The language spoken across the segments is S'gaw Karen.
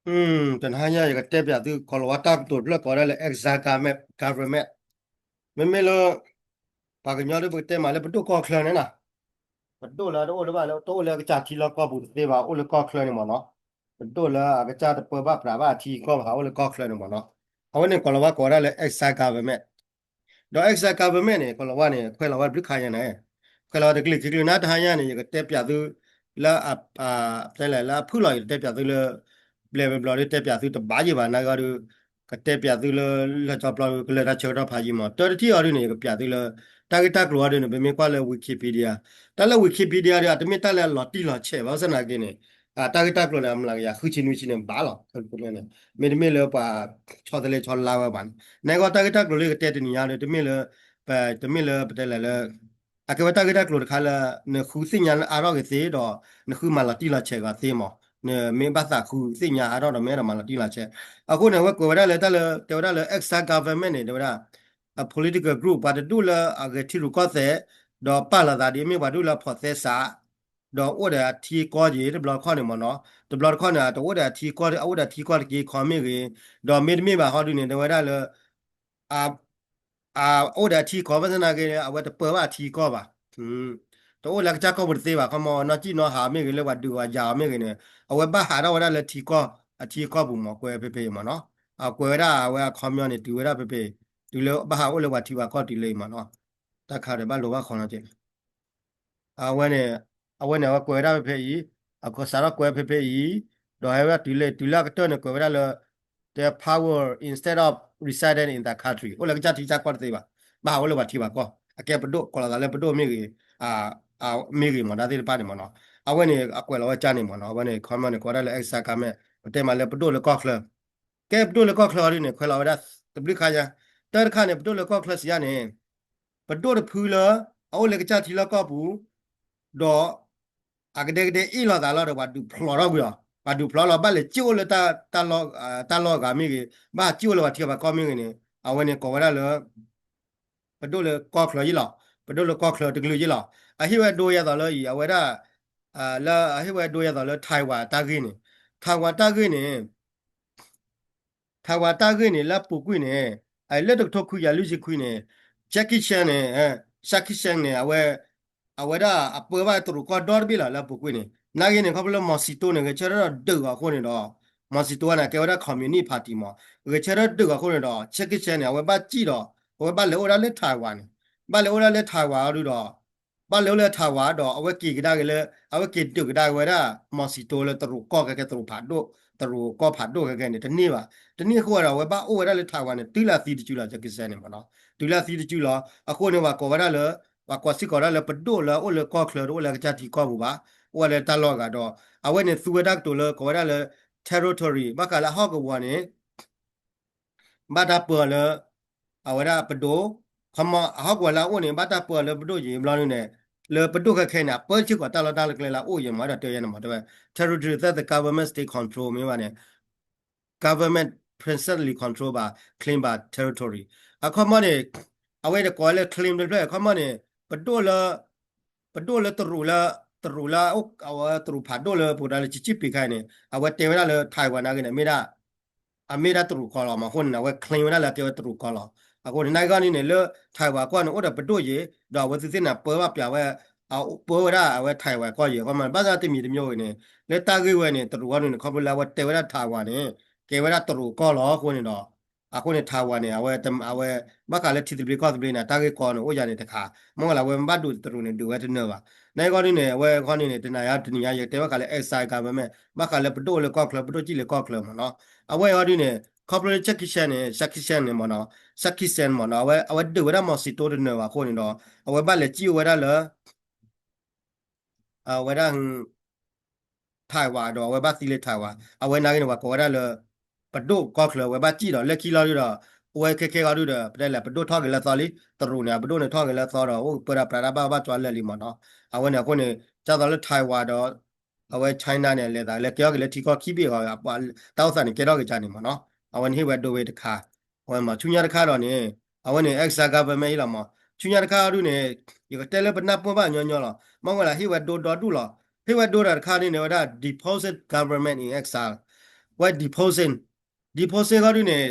တနၤညါ ယကတဲပၠးသု ကီၤလၤဝါတၢ်ကတိၤတဖျၢၣ်ကိးဝဲဒၣ်လၢ exile government, government. မ့မ့ၢ်လၢ ပှၤကညီဒ်ပကတဲမးလၢပဒိၣ်ကီၢ်ချၢန့ၣ်နီၤ, ပဒိၣ်လၢတအိၣ်လၢၤဘၣ်လၢ တအိၣ်လၢအကစၢ်ထံလီၢ်ကီၢ်ပူၤတသ့ဘၣ် အိၣ်လၢကီၢ်ချၢန့ၣ်မ့ၢ်နီၤ, ပဒိၣ်လၢအကစၢ်တပၢဘၣ်ပြးဘၣ်အထံကီၢ်ဘၣ် အိၣ်လၢကီၢ်ချၢန့ၣ်မ့ၢ်နီၤ. အဝဲန့ၣ်ကီၤလၤဝါကိးဝဲဒၣ်လၢ exile government. ဒီး exile government န့ၣ် ကီၤလၤဝါန့ၣ် ခွဲးလီၤဝဲတဘျုးခါညါန့ၣ်, ခွဲးလီၤဝဲတကလုာ်ခံကလုာ် နၤတဟါညါန့ၣ် ယကတဲပၠးသု လၢ တဲလဲၣ် လၢအဖုၣ်လီၤ ယကတဲပၠးသုလၢ ဘျဲၣ်ဘျီဒုး တဲပၠးသုတဘၣ်ယံၤဘၣ် နာ်ဂ့ၤအီၤဒုး ကတဲပၠးသုလၢ လၢကၠီပျီ ကလဲၤတၢ်ဆၢကတီၢ်ဖးယံၤမး တၢတထံၣ်အီၤဒုးန့ၣ် ယကပၠးသုလၢ တၢ်ဂ့ၢ်တၢ်ကျိၤအီၤဒုးန့ၣ် ပမ့ၢ်ကွၢ်လၢ Wikipedia, တၢ်လၢ Wikipedia ဒုး အတမ့ၢ်တၢ်လၢအလီၤတံၢ်လီၤဆဲးဘၣ် ဘၣ်ဆၣ်သနာ်က့န့ၣ် တၢ်ဂ့ၢ်တၢ်ကျိၤန့ၣ် အမျးကယၤဃုဆံနွံဆံန့ၣ်ဘၣ်လီၤ. မ့တမ့ၢ်လၢပှၤဆီတလဲဆီလါဝဲဘၣ်န့ၣ် နကီတၢ်ဂ့ၢ်တၢ်ကျိၤလၢယကတဲတနံၤညါဒီး တမ့ၢ်လၢ ပ တမ့ၢ်လၢပတဲလဲၣ်လၢ အကဲဝဲတၢ်ဂ့ၢ်တၢ်ကျိၤတခါလၢ နဃုသ့ၣ်ညါလၢအါထီၣ်က့ၤသ့ဒီး နဃုမၤလီၤတံၢ်လီၤဆဲးက့ၤသ့မး, နမ့ၢ်ဘၣ်သးဃုသ့ၣ်ညါအါထီၣ်ဒီး မ့ၢ်အဲၣ်ဒိးမၤလီၤတံၢ်လီၤဆဲး. အဃိန့ၣ် အဝဲကွဲးဝဲဒၣ်လၢတၢ်လၢ တဲဝဲဒၣ်လၢ exile government န့ၣ် တဲဝဲဒၣ် အ political group ပှၤတဒူၣ်လၢအဂဲၤထံရူၢ်ကီၢ်သဲး ဒီးပာ်လီၤသးဒ်အမ့ၢ်ပှၤဒူၣ်လၢ ဖီၣ်သဲစး ဒီးအိၣ်ဒီးအထံကီၢ်က့ၤ တဘျီတခီၣ်န့ၣ်မ့ၢ်နီၤ, တဘျီတခီၣ်န့ၣ် တအိၣ်ဒီးအထံကီၢ် အအိၣ်ဒီးအထံကီၢ်တက့ၤခီမ့ၢ်ဂ့ၤ, ဒီးမ့တမ့ၢ်ဘၣ်ဟီဒုးန့ၣ် တဲဝဲဒၣ်လၢ အအိၣ်ဒီးအထံကီၢ် ဘၣ်ဆၣ်သနာ်က့ အဝဲတပၢဘၣ်အထံကီၢ်ဘၣ်, တအိၣ်လၢကစၢ်ကီၢ်ပူၤတသ့ဘၣ် ခီမီ နီၢ်ကံၣ်နီၢ်ဟးမ့ၢ်ဂ့ၤ လၢပှၤဒုးအီၤယၤအီၤမ့ၢ်ဂ့ၤန့ၣ် အဝဲဘၣ်ဟးထီၣ်ဝဲဒၣ်လၢထံကီၢ် အထံကီၢ်ပူၤမ့ၢ် ကွဲးဖဲဖဲအံၤမ့ၢ်နီၤ, အကွဲးဝဲဒၣ်အဝဲအခီပညီန့ၣ် တုၤဝဲဒၣ်ဖဲဖဲ တုၤလၢဘၣ်ဟးအိၣ်လၢပှၤထံပှၤကီၢ်တုၤလၢအံၤမ့ၢ်နီၤ, တၢ်ခါဒီးဘၣ်လိၤဘၣ်ခီနီၤက့ အဝဲန့ၣ် အဝဲန့ၣ် အဝဲကွဲးဝဲဒၣ်ဖဲဖဲအံၤ, အကစးထီၣ်ကွဲးဖဲဖဲအံၤ, ဒီးဟဲဝဲဒၣ်တုၤလၢ တုၤလၢအကတၢၢ်န့ၣ် ကွဲးဝဲဒၣ်လၢ the power instead of residing in the country အိၣ်လၢကစၢ်ထံကစၢ်ကီၢ်တသ့ဘၣ်, ဘၣ်ဟးအိၣ်လၢပှၤထံပှၤကီၢ် အကဲပဒိၣ် ကိးလီၤသးလၢပဒိၣ်မ့ၢ်ဂ့ၤ, မ့ၢ်ဂ့ၤမ့ၢ်ဒၣ်သ့ၣ်တဖၣ်န့ၣ်မ့ၢ်နီၤ, အဝဲန့ၣ် အကွဲးလီၤဝဲကၢ်န့ၣ်မ့ၢ်နီၤ, အဝဲန့ၣ် ခီမီန့ၣ် ကိးဝဲဒၣ်လၢ exile government ပတဲမးလၢပဒိၣ်လၢကီၢ်ချၢ ကဲပဒိၣ်လၢကီၢ်ချၢအီၤဒုးန့ၣ် ခွဲးလီၤဝဲဒၣ် တဘျုးခါညါ, တၢ်တခါန့ၣ် ပဒိၣ်လၢကီၢ်ချၢစံးယါန့ၣ်, ပဒိၣ်တဖုလၢ အအိၣ်လၢကစၢ်ထံလီၢ်ကီၢ်ပူၤ, ဒီး အကဒဲကဒဲအ့ၣ်လိာ်သးလီၤဒီး ပှၤဒုးဖျိးထီၣ်ကွံာ်အီၤ, ပှၤဒုးဖျိးလီၤ ဘၣ်လဲၤစံၣ်အိၣ်လၢ တၢ်လီၢ်ဂၤမ့ၢ်ဂ့ၤ, ဘၣ်စံၣ်အိၣ်လၢပှၤထံပှၤကီၢ်မ့ၢ်ဂ့ၤန့ၣ် အဝဲန့ၣ်ကိးဝဲဒၣ်လၢ ပဒိၣ်လၢကီၢ်ချၢယ့ၣ်လီၤ, ပဒိၣ်လၢကီၢ်ချၢတကလုာ်ယ့ၣ်လီၤ, အဟ့ၣ်ဝဲဒိယဲသိးလၢအံၤ အဝဲဒၣ် လၢအဟ့ၣ်ဝဲဒိယဲသိးလၢ Taiwan တၢ်ဂ့ၢ်န့ၣ်, Taiwan တၢ်ဂ့ၢ်န့ၣ် Taiwan တၢ်ဂ့ၢ်န့ၣ် လၢအပူၤကွံာ်န့ၣ်, လၢတကထိခွံကယၤလွံၢ်ဆံခွံန့ၣ်, Jackie Chan န့ၣ်, Jackie Chan န့ၣ် အဝဲ, အဝဲဒၣ်အပၢဘၣ်တရူးကီၢ်ဒီတဘ့ၣ်လီၤ လၢအပူၤကွံာ်န့ၣ်, နာ်ဂ့ၤန့ၣ် ခီဖျိလၢ Mao Zedong န့ၣ် ဂဲၤဆၢထၢၣ်ဒီးဒုးအီၤအဃိန့ၣ်ဒီး, Mao Zedong န့ၣ် ကဲဝဲဒၣ် communist party မး, ဂဲၤဆၢထၢၣ်ဒုးအီၤအဃိန့ၣ်ဒီး Jackie Chan န့ၣ် အဝဲဘၣ်စံၣ်ဒီး, အဝဲဘၣ်လဲၤအိၣ်ဒၣ်လၢ Taiwan န့ၣ်, ဘၣ်လဲၤအိၣ်ဒၣ်လၢ Taiwan အီၤဒုးဒီး ဘၣ်လဲၤအိၣ်လၢ Taiwan ဒီး အဝဲက့ၤကဒါက့ၤလၢ, အဝဲက့ၤဒုးကဒါက့ၤဝဲဒၣ် Mao Zedong လၢတရူးကီၢ်ခဲခဲ တရူးဖးဒိၣ်, တရူးကီၢ်ဖးဒိၣ်ခဲခဲန့ၣ် တန့ၢ်ဘၣ်, တန့ၢ်အဃိဒီး အဝဲဘၣ်အိၣ်ဝဲဒၣ်လၢ Taiwan န့ၣ် တုၤလၢအသံတစုလီၤ Jackie Chan န့ၣ်မ့ၢ်နီၤ, တုၤလၢအသံတစုလီၤ, အဃိန့ၣ် ပှၤကိးဝဲဒၣ်လၢ, ပှၤကိးစ့ၢ်ကီးဒၣ်လၢပဒိၣ်လၢအအိၣ်လၢကီၢ်ချၢ တအိၣ်လၢကစၢ်ထံကီၢ်ပူၤဘၣ်, အိၣ်ဝဲလၢတၢ်လီၢ်ဂၤဒီး, အဝဲန့ၣ်သူဝဲတၢ်ကတိၤလၢ ကိးဝဲဒၣ်လၢ territory ဘၣ်ဃးလၢအဟီၣ်ကဝီၤန့ၣ် ဘၣ်တၢ်ပၢအီၤလၢ အဝဲဒၣ်ပဒိၣ်, ခီမီ အဟီၣ်ကဝီၤလၢအအိၣ်န့ၣ် ဘၣ်တၢ်ပၢအီၤလၢပဒိၣ်ယံၤဘျီဒုးန့ၣ်, လၢပဒိၣ်ခဲခဲန့ၣ် အပၢစ့ၢ်ကီးတၢ်လီၢ်တၢ်ကျဲလၢအအိၣ်ယံၤမး ဒီးတဲယဲန့ၣ်မး တဲဝဲ territory သၢ the government state control မ့ၢ်ဘၣ်န့ၣ် government princely control ဘၣ် claim ဘၣ် territory အခီမီန့ၣ်, အဝဲတကိးလၢ claim တဖျၢၣ် အခီမီန့ၣ်, ပဒိၣ်လၢ ပဒိၣ်လၢတရူးလၢ, တရူးလၢ, အဝဲတရူးဖးဒိၣ်လၢပကတဲလၢ Xi Jinping ခဲအံၤန့ၣ် အဝဲတဲဝဲဒၣ်လၢ Taiwan နာ်ဂ့ၤန့ၣ် မ့ၢ်ဒၣ်, အမ့ၢ်ဒၣ်တရူးကီၢ်လီၤမး အဃိန့ၣ် အဝဲ claim ဝဲဒၣ်လၢအကဲဝဲတရူးကီၢ်လီၤ. အဃိန့ၣ် နာ်ဂ့ၤန့ၣ်န့ၣ် လၢ Taiwan ကီၢ်န့ၣ် အိၣ်ဒီးပဒိၣ်ယံၤ ဒီးအဝဲသ့ၣ်သ့ၣ်န့ၣ် ပၢဘၣ်ပၠးဝဲ, ပၢဝဲဒၣ်အဝဲ Taiwan ကီၢ်ယံၤ အခီမီ ဘၣ်ဆၣ်တမံၤတမံၤအံၤန့ၣ် လၢတၢ်ဂ့ၢ်ဝဲန့ၣ် တရူးအီၤန့ၣ် ခီဖျိလၢအဝဲတဲဝဲဒၣ် Taiwan န့ၣ် ကဲဝဲဒၣ်တရူးကီၢ်လီၤ အဃိန့ၣ်ဒီး အဃိန့ၣ် Taiwan န့ၣ် အဝဲ, အဝဲ, ဘၣ်ဃးလၢထံသဘျ့ကီၢ်သဘျ့န့ၣ် တၢ်ဂ့ၢ်ကီန့ၣ် အိၣ်ယၤန့ၣ်တခါ, မ့ၢ်ဝဲလၢအဝဲဘၣ်ဒုးတရူးန့ၣ် ဒုးဝဲတနၢၤဘၣ်. နာ်ဂ့ၤဒုးန့ၣ် အဝဲခီန့ၣ်န့ၣ် တနၤယါတနံၤယါ ယကတဲဘၣ်ဃးလၢ exile government ဘၣ်ဃးလၢပဒိၣ်လၢကီၢ်ချၢ ပဒိၣ်စံၣ်လၢကီၢ်ချၢမးနီၤ. အဝဲအံၤဒုးန့ၣ် ခီဖျိလၢ Jackie Chan န့ၣ် Jackie Chan န့ၣ်မးနီၤ, Jackie Chan မးနီၤ အဝဲ, အဝဲဒုးဝဲဒၣ် Mao Zedong တနၢၤဘၣ်အဃိန့ၣ်ဒီး အဝဲဘၣ်လဲၤစံၣ်အိၣ်ဝဲဒၣ်လၢ အဝဲဒၣ် Taiwan ဒီးအဝဲဘၣ်သံလၢ Taiwan အဝဲနာ်ဂ့ၤန့ၣ် ပှၤကိးဝဲဒၣ်လၢ ပဒိၣ်ကီၢ်ချၢ အဝဲဘၣ်စံၣ်ဒီး လၢခံလီၤဒုးဒီး အဝဲခဲခဲအံၤဒုးဒီး ပတဲလဲၣ် ပဒိၣ်ထီၣ်က့ၤလၢသီလံ တရူးန့ၣ် ပဒိၣ်န့ၣ်ထီၣ်က့ၤလၢသီဒီး အိၣ်ပၢတၢ်ပြးတၢ်ဘၣ်ဘၣ်ကၠီလၢာ်လံမးနီၤ. အဝဲန့ၣ်အဃိန့ၣ် ကၢ်သိးလၢ Taiwan ဒီး အဝဲ China န့ၣ် လဲၤသးလဲၤကဲထီၣ်က့ၤလၢထံကီၢ်ခံဘ့ၣ်အဂီၢ် တၢ်အိၣ်သးန့ၣ် ကဲထီၣ်က့ၤကန့ၣ်မးနီၤ. အဝဲန့ၣ်ဟ့ၣ်ဝဲဒိဝဲတခါ အဝဲမး ဆူညါတခါဒီးန့ၣ် အဝဲန့ၣ် exile government အံၤလီၤမး ဆူညါတခါအံၤဒုးန့ၣ် ယကတဲလၢပနၢ်ပၢၢ်ဘၣ်ညီညီလီၤ. မ့ၢ်ဝဲလၢဟ့ၣ်ဝဲဒိဒီဒူၣ်လီၤ. ဟ့ၣ်ဝဲဒိဒီးတခါန့ၣ်န့ၣ် ဝဲဒၣ် deposit government in exile ဝဲ deposit, deposit ဃီဒုန့ၣ်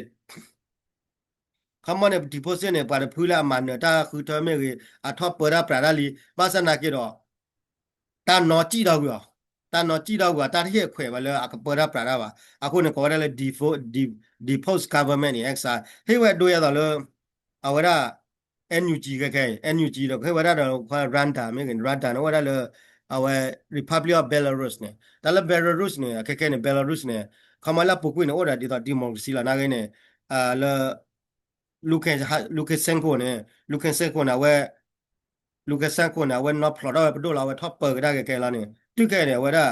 ခီမီန့ၣ် deposit န့ၣ် ပှၤတဖုလၢအမၤနၢၤတၢ်ဃုထၢမ့ၢ်ဂ့ၤ အထီၣ်ပၢတၢ်ပြးတၢ်လံ ဘၣ်ဆၣ်နာ်က့ဒီး တၢ်နီၣ်စံၣ်ထီၣ်ကွံာ်အီၤ, တၢ်နီၣ်စံၣ်ထီၣ်ကွံာ်အီၤ တၢ်တဟ့ၣ်အခွဲးဝဲလၢအကပၢတၢ်ပြးတၢ်ဘၣ်. အဃိန့ၣ် ကိးဝဲဒၣ်လၢ depo- de- deposit government န့ၣ် exile ဟ့ၣ်ဝဲဒိယဲသိးလၢ အဝဲဒၣ် NUG ခဲခဲအံၤ NUG ဒီးကဟ့ၣ်ဝဲဒၣ်ဒီး Rada မ့ၢ်ဂ့ၤ Rada န့ၣ် အိၣ်ဝဲဒၣ်လၢ အဝဲ Republic of Belarus န့ၣ် တၢ်လၢ Belarus န့ၣ် အခဲခဲန့ၣ် Belarus န့ၣ် ခီမီလၢအပူၤကွံာ်န့ၣ် အိၣ်ဒီးဒ်သိး democracy လီၤ နာ်ဂ့ၤန့ၣ် လၢ Luka- Lukashenko န့ၣ် Lukashenko န့ၣ် အဝဲ Lukashenko န့ၣ် အဝဲနီၢ်ဖျိးထီၣ်ဝဲပဒိၣ်လီၤ အဝဲထီၣ်ပၢကဒါက့ၤခဲလီၤန့ၣ် တုၤခဲအံၤန့ၣ် အဝဲဒၣ်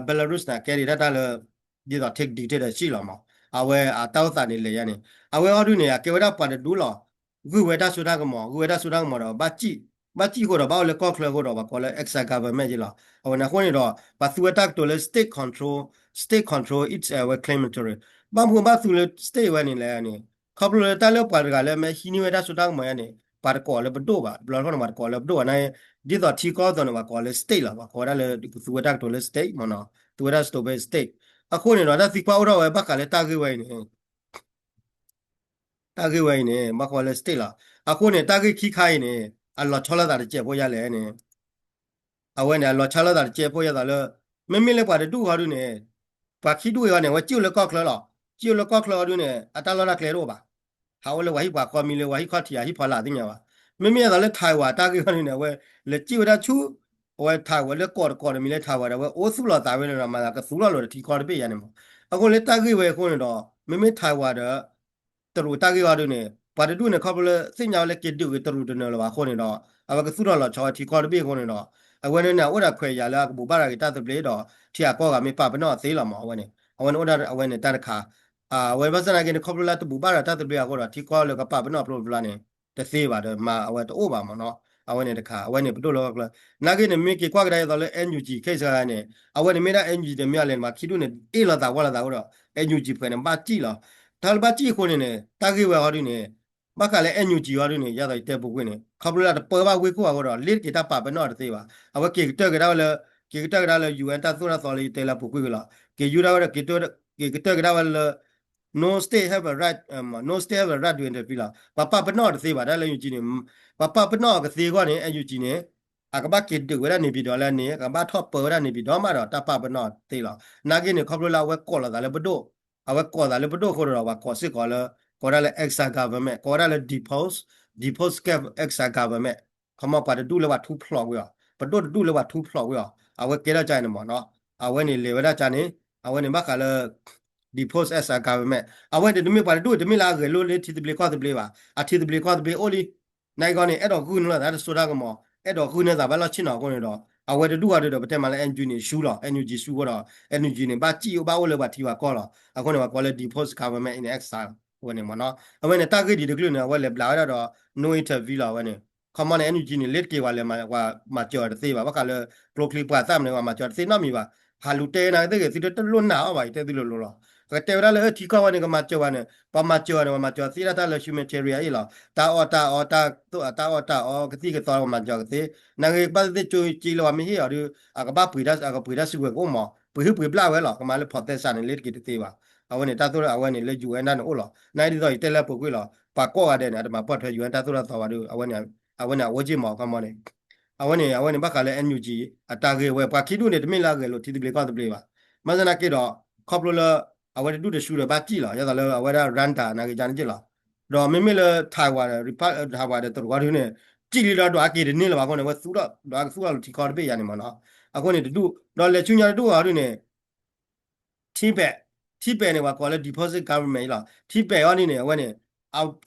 Belarus န့ၣ် ကဲဒံးတၢ်တၢ်လၢ ဒ်သိး take dictatorship လီၤမး အဝဲအတၢ်အိၣ်သးန့ၣ်လဲၤယါန့ၣ် အဝဲအီၤဒုန့ၣ် အကဲဝဲဒၣ်ပှၤတဒူလီၤ ဂုာ်ဝဲတၢ်စိတၢ်ကမီၤ ဂုာ်ဝဲတၢ်စိတၢ်ကမီၤဒီး ဘၣ်စံၣ် ဘၣ်စံၣ်အဃိဒီး ဘၣ်အိၣ်လၢကီၢ်ချၢအဃိဒီး ပှၤကိးလၢ exile government ယ့လီၤ. အဝဲန့ၣ်အဃိန့ၣ်ဒီး ပှၤသူဝဲတၢ်ကတိၤလၢ state control, state control is အဝဲ claimatory ဘၣ်မနုၤဘၣ်သူလၢ state ဝဲန့ၣ်လဲၣ်န့ၣ် ခီဖျိလၢတၢ်လၢပှၤတဂၤလၢမ့ၢ်ဟံးန့ၢ်ဝဲတၢ်စိတၢ်ကမီၤယါန့ၣ် ပှၤတကိးလၢပဒိၣ်ဘၣ် တဘျီတခီၣ်န့ၣ် ပှၤတကိးလၢပဒိၣ်ဘၣ်န့ၣ် ဒ်သိးထံကီၢ်အသိးန့ၣ် ပှၤကိးလၢ state လီၤ ပှၤကိးဝဲဒၣ်လၢ သူဝဲတၢ်ကတိၤလၢ state မ့ၢ်နီၤ သူဝဲဒၣ် state အဃိန့ၣ်ဒီး တၢ်သံကွၢ်အိၣ်ထီၣ်ဝဲဘၣ်ဃးလၢတၢ်ဂ့ၢ်ဝဲအံၤန့ၣ် တၢ်ဂ့ၢ်ဝဲအံၤန့ၣ် ဘၣ်ဃးလၢ state လီၤ. အဃိန့ၣ် တၢ်ဂ့ၢ်ခံခါအံၤန့ၣ် အလီၤဆီလိာ်သးတစဲးဖိယါလဲၣ်န့ၣ် အဝဲန့ၣ် အလီၤဆီလိာ်သးတစဲးဖိယါသးလၢ မ့မ့ၢ်လၢပှၤတဒူၣ်ဃီဒုန့ၣ် ပှၤခံဒူၣ်အံၤဃီန့ၣ် အဝဲစံၣ်အိၣ်လၢကီၢ်ချၢလီၤ. စံၣ်အိၣ်လၢကီၢ်ချၢဃီဒုန့ၣ် အတၢ်လီၢ်တၢ်ကျဲတအိၣ်ဘၣ်. ဟးအိၣ်လၢပှၤဟံၣ်ပှၤဃီမံၤလၢပှၤဟံၣ်ခီၣ်ထံးအဟံၣ်ဖီလာ်သ့ၣ်ညါဘၣ်. မ့မ့ၢ်အသိးလၢ Taiwan တၢ်ဂ့ၢ်ဃီဒုန့ၣ် အဝဲလဲၤစံၣ်ဝဲဒၣ်ဆူ အဝဲ Taiwan လၢကီးတကီးတမံၤလၢ Taiwan ဒီး အဝဲအိၣ်သူၣ်လီၤသးဝဲန့ၣ်ဒီး မၤသးကသူၣ်ထီၣ်လိာ်ဒီးထံကီၢ်တဘ့ၣ်ယါန့ၣ်မး. အဃိလၢတၢ်ဂ့ၢ်ဝဲအဃိန့ၣ်ဒီး မ့မ့ၢ် Taiwan ဒီး တရူးတၢ်ဂ့ၢ်ဃီဒုန့ၣ် ပှၤတဒူၣ်န့ၣ် ခီဖျိလၢသ့ၣ်ညါဝဲလၢက့ၤဒုးဂ့ၤတရူးတနၢၤလၢၤဘၣ်အဃိန့ၣ်ဒီး အဝဲကသူၣ်ထီၣ်လီၤဆီဝဲထံကီၢ်တဘ့ၣ်အဃိန့ၣ်ဒီး အဝဲန့ၣ်န့ၣ် အိၣ်ဒီးခွဲးယာ်လၢအကဘိးဘၣ်ရၤက့ၤတၢ်သဘျ့ဒီး ထံဂၤကီၢ်ဂၤမ့ၢ်ပာ်ပနီၣ်အသ့လီၤမး အဝဲန့ၣ် အဝဲန့ၣ်အိၣ်ဒၣ်အဝဲန့ၣ်တၢ်တခါ အဝဲဘၣ်ဆၣ်နာ်က့န့ၣ် ခီဖျိလၢတဘိးဘၣ်ရၤတၢ်သဘျ့အဃိဒီး ထံကီၢ်လၢကပာ်ပနီၣ်ဖျိဖျါန့ၣ် တသ့ဘၣ်ဒီး မၤအဝဲတအိၣ်ဘၣ်မးနီၤ အဝဲန့ၣ်တခါ အဝဲန့ၣ်ပဒိၣ်လၢကီၢ်ချၢ နာ်က့န့ၣ် မ့ၢ်က့ၤကွၢ်ကဒါအသိးလၢ NUG case န့ၣ် အဝဲန့ၣ်မ့ၢ်ဒၣ် NUG န့ၣ်မ့ၢ်အလဲၣ်န့ၣ် မၤခံဒူၣ်န့ၣ် အ့ၣ်လိာ်သးဝီလိာ်သးအဃိဒီး NUG ဖှဲးန့ၣ် ဘၣ်စံၣ်လီၤ. တၢ်လၢဘၣ်စံၣ်အဃိန့ၣ်န့ၣ် တၢ်ဂ့ၢ်ဝဲဃီဒုန့ၣ် ဘၣ်ဃးလၢ NUG ဃီဒုန့ၣ် ယါသိးယတဲပူၤကွံာ်န့ၣ် ခီဖျိလၢတပၢဘၣ်ဝ့ၢ်ခိၣ်အဃိဒီး လ့တက့ၤတၢ်ပာ်ပနီၣ်တသ့ဘၣ်. အဝဲက့ၤကတၢၢ်ကဒါဝဲလၢ က့ၤကတၢၢ်ကဒါလၢ UN တၢ်သိၣ်တၢ်သီလၢယတဲလၢပူၤကွံာ်က့ၤလီၤ. က့ၤယူၤဒၣ်ဝဲဒီး က့ၤကတၢၢ်ကဒါဝဲလၢ no state have a right, no state have a right to intervene လီၤ. ပှၤပာ်ပနီၣ်တသ့ဘၣ် တၢ်လၢ NUG န့ၣ် ပှၤပာ်ပနီၣ်အကသ့အဂီၢ်န့ၣ် NUG န့ၣ် အကဘၣ်က့ၤဒုးဝဲဒၣ် နေပြည်တော် လၢန့ၣ် အကဘၣ်ထီၣ်ပၢဝဲဒၣ် နေပြည်တော် မးဒီး တၢ်ပာ်ပနီၣ်တသ့လီၤ. နာ်က့န့ၣ် ခီဖျိလၢအဝဲကိးလိာ်သးလၢပဒိၣ် အဝဲကိးသးလၢပဒိၣ်အဃိဒီး ပှၤကိးစ့ၢ်ကီးလၢ ကိးဝဲဒၣ်လၢ exile government ကိးဝဲဒၣ်လၢ deposit, deposit exile government ခီမီပှၤတဒူၣ်လၢပှၤထူဖျိးကွံာ်အီၤ ပဒိၣ်တဒူၣ်လၢပှၤထူဖျိးကွံာ်အီၤ အဝဲကဲထီၣ်ကါအံၤန့ၣ်မးနီၤ အဝဲန့ၣ်လဲၤဝဲဒၣ်ကါန့ၣ် အဝဲန့ၣ်ဘၣ်ဃးလၢ deposit exile government အဝဲန့ၣ်တမ့ၢ်ပှၤတဒူၣ် တမ့ၢ်လၢအဂဲၤလိာ်လၢထံသဘျ့ကီၢ်သဘျ့ဘၣ် အထံသဘျ့ကီၢ်သဘျ့အိၣ်လံ နာ်က့န့ၣ် အဲၣ်ဒိးဂုာ်န့ၢ်လိာ်သးတစိတၢ်ကမီၤ အဲၣ်ဒိးဂုာ်န့ၢ်သးဘၣ်လီၢ်ဆ့ၣ်နီၤအဃိန့ၣ်ဒီး အဝဲတဒူၣ်ဃီဒုဒီး ပတဲမးလၢ NUG န့ၣ် ဆူလီၤ NUG ဆူအဃိဒီး NUG န့ၣ် ဘၣ်စံၣ်အိၣ်ဘၣ်အိၣ်လၢပှၤထံပှၤကီၢ်လီၤ. အဃိန့ၣ် ပှၤကိးလၢ deposit government in exile အဝဲန့ၣ်မးနီၤ အဝဲန့ၣ်တၢ်ဂ့ၢ်ဒ်တကလုာ်န့ၣ် အဝဲလဲၤဘျးဝဲဒၣ်ဒီး no intervene လီၤ အဝဲန့ၣ် ခီမီန့ၣ် NUG န့ၣ် လ့တက့ၤပှၤလဲၤမၤစၢၤတသ့ဘၣ် ဘၣ်ဃးလၢ ကျိချံပှၤသၣ်မနုၤ ပှၤမၤစၢၤတသ့နီတမံၤဘၣ် ဟးလူၤတဲနာ်က့သ့ၣ်ဂ့ၤ သုတလိၣ်နာ်အီၤဘၣ် ယတဲသုလိၤလိၤလီၤ. အကတဲဝဲဒၣ်လၢထံကီၢ်ဝဲန့ၣ် ကမၤစၢၤဘၣ်န့ၣ် ပှၤမၤစၢၤဘၣ်န့ၣ် ပှၤမၤစၢၤသ့ဒၣ်တၢ်လၢ humanitarian အံၤလီၤ တၢ်အီၣ်တၢ်အီ တၢ်အီၣ်တၢ်အီ ကသံၣ်ကသီ ပှၤမၤစၢၤကသ့ နာ်က့ဘၣ်သ့ၣ်သ့ၣ်ကၠိကၠ့လၢပှၤမ့ၢ်ဟ့ၣ်အီၤဒီး အကဘၣ်ပှ့ၤတၢ် အကပှ့ၤတၢ်စုကဝဲၤကအိၣ်မး ပှ့ၤဟုၣ်ပှ့ၤဘျၣ်ဝဲလီၤ ကမၤလၢ protest န့ၣ် လ့တက့ၤတသ့ဘၣ်. အဝဲန့ၣ် တၢ်သိၣ်အဝဲန့ၣ်လၢ UN န့ၣ်အိၣ်လီၤ နာ်က့ဒ်သိးယတဲလၢပူၤကွံာ်လီၤ ပှၤကိးဂၤဒဲးန့ၣ် အတမၤပိာ်ထွဲ UN တၢ်သိၣ်တၢ်သီဘၣ်ဒီး အဝဲန့ၣ် အဝဲန့ၣ် အဝဲက့ၢ်မး ခီမီန့ၣ် အဝဲန့ၣ် အဝဲန့ၣ် ဘၣ်ဃးလၢ NUG အတၢ်ဂ့ၢ်ဝဲ ပှၤခံဒူၣ်န့ၣ် တမ့ၢ်လၢအဂဲၤလိာ်ထံသဘျ့ကီၢ်သဘျ့ဘၣ်. ဘၣ်ဆၣ်နာ်က့ဒီး ခီဖျိလၢ အဝဲတဒူၣ်တဆူဒီးဘၣ်စံၣ်လီၤ ယသးလၢအဝဲဒၣ် Rwanda နာ်က့ကန့ၣ်က့ၢ်လီၤ. ဒီးမ့မ့ၢ်လၢ Taiwan Republic Taiwan ဒီးတရူးဃီဒုန့ၣ် စံၣ်လံဒီးဒွးက့ၤတန့ၢ်လၢၤဘၣ်အဃိန့ၣ် အဝဲသူၣ်ထီၣ် ဒွးကသူၣ်ထီၣ်လၢထံကီၢ်တဘ့ၣ်ယါန့ၣ်မးနီၤ. အဃိန့ၣ်တဒူၣ် ဒီးလဲၤဆူညါတဒူၣ်ဃီဒုန့ၣ် Tibet, Tibet န့ၣ် ပှၤကိးလၢ deposit government အံၤလီၤ. Tibet အီၤဒ်န့ၣ် အဝဲန့ၣ်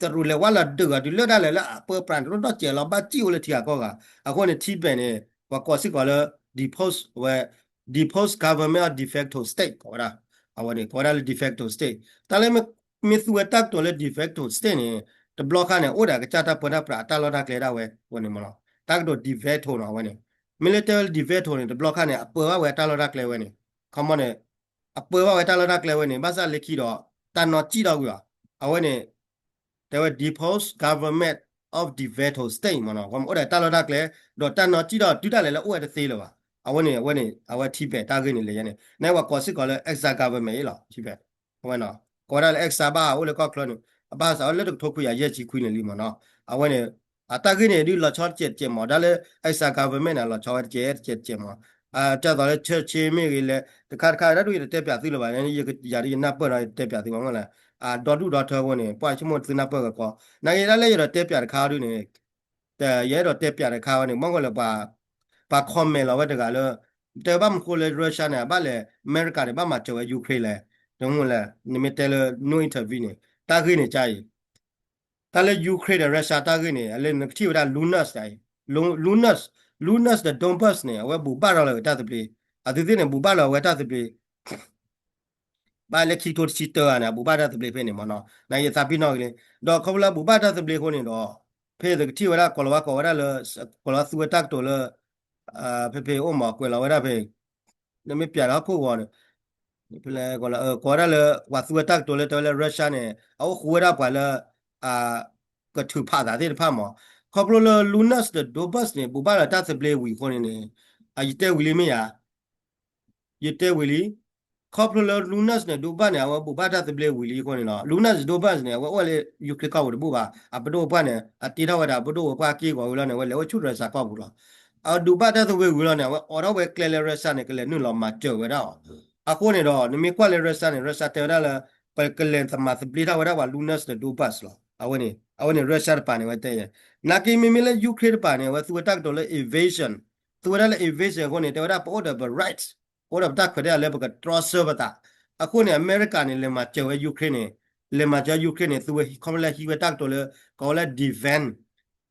တရူးလဲၤဝဲလီၤဒုးအီၤဒုးလၢတၢ်လဲၤလၢအပၢပြးန့ၣ် တရီၣ်ဒီၣ်စဲးလီၤ ဘၣ်စံၣ်အိၣ်လၢထံဂၤကီၢ်ဂၤ. အဃိန့ၣ် Tibet န့ၣ် ပှၤကိးစ့ၢ်ကီးလၢ deposit ဝဲ deposit government of de facto state ကိးဝဲဒၣ် အဝဲန့ၣ် ကိးဝဲဒၣ်လၢ de facto state တၢ်လၢ မ့ၢ်သူဝဲတၢ်ကတိၤလၢ de facto state န့ၣ် တဘျီခါန့ၣ် အိၣ်ဒီးကစၢ်တၢ်ပၢတၢ်ပြးအတၢ်လီၢ်တၢ်ကျဲဒၣ်ဝဲ အဝဲန့ၣ်မးလီၤ. တၢ်ကတိၤ de facto နီၤ အဝဲန့ၣ် မ့ၢ်လၢတဲဝဲလၢ de facto န့ၣ် တဘျီခါန့ၣ် အပၢဘၣ်ဝဲအတၢ်လီၢ်တၢ်ကျဲဝဲန့ၣ် ခီမီန့ၣ် အပၢဘၣ်ဝဲတၢ်လီၢ်တၢ်ကျဲဝဲန့ၣ် ဘၣ်ဆၣ်လၢခံဒီး တၢ်နီၣ်စံၣ်ထီၣ်ကွံာ်အီၤ အဝဲန့ၣ် တဲဝဲ deposit government of de facto state မးနီၤ အိၣ်ဒီးတၢ်လီၢ်တၢ်ကျဲ ဒီးတၢ်နီၣ်စံၣ်ထီၣ်တုၤဒၣ်လဲာ်လၢအိၣ်ဝဲတသ့လၢၤဘၣ်. အဝဲန့ၣ် အဝဲန့ၣ် အဝဲ Tibet တၢ်ဂ့ၢ်န့ၣ်လဲၤယဲန့ၣ် နဝဲကိးစ့ၢ်ကီးလၢ exile government အံၤလီၤ Tibet အဝဲနီၤ ကိးဝဲဒၣ်လၢ exile ဘၣ်အိၣ်လၢကီၢ်ချၢန့ၣ် အဘၣ်စးဝဲလၢတကထိခွံကယၤယဲၢ်ဆံခွံန့ၣ်လံမ့ၢ်နီၤ အဝဲန့ၣ် အတၢ်ဂ့ၢ်န့ၣ်ဒုးလီၤဆီတစဲးတစဲးမး ဒၣ်လၢ exile government န့ၣ် လီၤဆီဝဲတစဲးတစဲးတစဲးမး ဒ်သိးလၢ Churchill မ့ၢ်ဂ့ၤလဲၣ် တခါတခါဒၣ်ဒုးယတတဲပၠးသုလၢၤဘၣ် ယၤဒုးယနၢ်ပၢၢ်ဒီးယတတဲပၠးသုဘၣ်မ့ၢ်လဲၣ် အဒီဒူၣ်ဒီထၢအဃိန့ၣ် ပှၤဆိကမိၣ်သုနၢ်ပၢၢ်ကကီ နာ်က့ဒၣ်လၢယအဲၣ်ဒိးတဲပၠးတခါဒုးန့ၣ် ယအဲၣ်ဒိးတဲပၠးတခါဝဲန့ၣ် မ့ၢ်ကီးလၢ ပှၤ comment လီၤဝဲတဂၤလၢ တဲဘၣ်မနုၤဃိလၢ Russia န့ၣ် အဘၣ်လဲၤ အမဲရကၤန့ၣ် ဘၣ်မၤစၢၤဝဲ Ukraine လဲၣ် တမ့ၢ်လဲၣ် နမ့ၢ်တဲလၢ no interview န့ၣ် တၢ်ဂ့ၢ်န့ၣ်ကါအံၤ တၢ်လၢ Ukraine ဒီး Russia တၢ်ဂ့ၢ်န့ၣ် အလၢနကထံၣ်ဝဲဒၣ် Luhansk အံၤ Luhansk Luhansk ဒီး Donbas န့ၣ် အဝဲဘူးဘၣ်ဒီးလီၤဝဲတၢ်သဘျ့ အသုသ့ၣ်န့ၣ် ဘူးဘၣ်လီၤဝဲတၢ်သဘျ့ ဘၣ်လၢခံကထိတဆံတၢန့ၣ် အဘူးဘၣ်တၢ်သဘျ့ဖဲန့ၣ်မ့ၢ်နီၤ နာ်က့သးပ့ၤနီၣ်က့ၤလံ ဒီးခီဖျိလၢအဘူးဘၣ်တၢ်သဘျ့အဃိန့ၣ်ဒီး ဖဲသကထံၣ်ဝဲဒၣ်ကိးလီၤဝဲကိးဝဲဒၣ်လၢ ကိးလီၤသူဝဲတၢ်ကတိၤလၢ ဖဲဖဲအိၣ်မးကွဲးလီၤဝဲဒၣ်ဖဲ နမ့ၢ်ပၠးလၢဟီၣ်ခိၣ်ဂီၤန့ၣ် ဖဲလဲၣ် ကိးလီၤ ကိးဝဲဒၣ်လၢ ပှၤသူဝဲတၢ်ကတိၤလၢတဲဝဲလၢ Russia န့ၣ် အအိၣ်ဃုာ်ဝဲဒၣ်ပှၤလၢ ကထုးဖးသးသ့ၣ်တဖၣ်မး ခီဖျိလၢ Luhansk ဒီး Donbas န့ၣ် ဘူးဘၣ်လီၤတၢ်သဘျ့ဝံၤအဃိန့ၣ်န့ၣ် အယတဲဝံၤလံမ့ၢ်ဧါ ယတဲဝံၤလံ ခီဖျိလၢ Luhansk န့ၣ် Donbas န့ၣ် အဝဲဘူးဘၣ်တၢ်သဘျ့ဝံၤလံအဃိန့ၣ်နီၤ Luhansk Donbas န့ၣ် အဝဲအိၣ်လၢ Ukraine ကီၢ်ပူၤတဘူၣ်ဘၣ် အပဒိၣ်ပှၢ်န့ၣ် အတ့ထီၣ်ဝဲဒၣ် အပဒိၣ်ဝဲပှၢ်က့ၢ်ဂီၤဝံၤလီၤန့ၣ် အဝဲလဲၤအိၣ်ဆူၣ် Russia ကီၢ်ပူၤလီၤ အဘူးဘၣ်တၢ်သဘျ့ဝံၤလီၤန့ၣ် အဝဲအိးထီၣ်ဝဲကျဲလၢ Russia န့ၣ် ကလဲၤနုာ်လီၤမၤစၢၤဝဲဒၣ်အီၤ အဃိန့ၣ်ဒီး နမ့ၢ်ကွၢ်လၢ Russia န့ၣ် Russia တဲဝဲဒၣ်လၢ ပကလဲၤသမၤသဘျ့ထီၣ်ဝဲဒၣ်ပှၤ Luhansk ဒီး Donbas လီၤ အဝဲန့ၣ် အဝဲန့ၣ် Russia တပၤန့ၣ် အဝဲတဲ နာ်က့မ့မ့ၢ်လၢ Ukraine တပၤန့ၣ် အဝဲသူဝဲတၢ်ကတိၤလၢ invasion သူဝဲဒၣ်လၢ invasion အဃိန့ၣ် တဲဝဲဒၣ်ပအိၣ်ဒီးပ right အိၣ်ဒီးပတၢ်ခွဲးတၢ်ယာ်လၢပကတြီဆၢပသး အဃိန့ၣ် အမဲရကၤန့ၣ် လဲၤမၤစၢၤဝဲ Ukraine န့ၣ် လဲၤမၤစၢၤ Ukraine န့ၣ် သူဝဲခီဖျိလၢဟံးဝဲတၢ်ကတိၤလၢ ကိးဝဲလၢ defense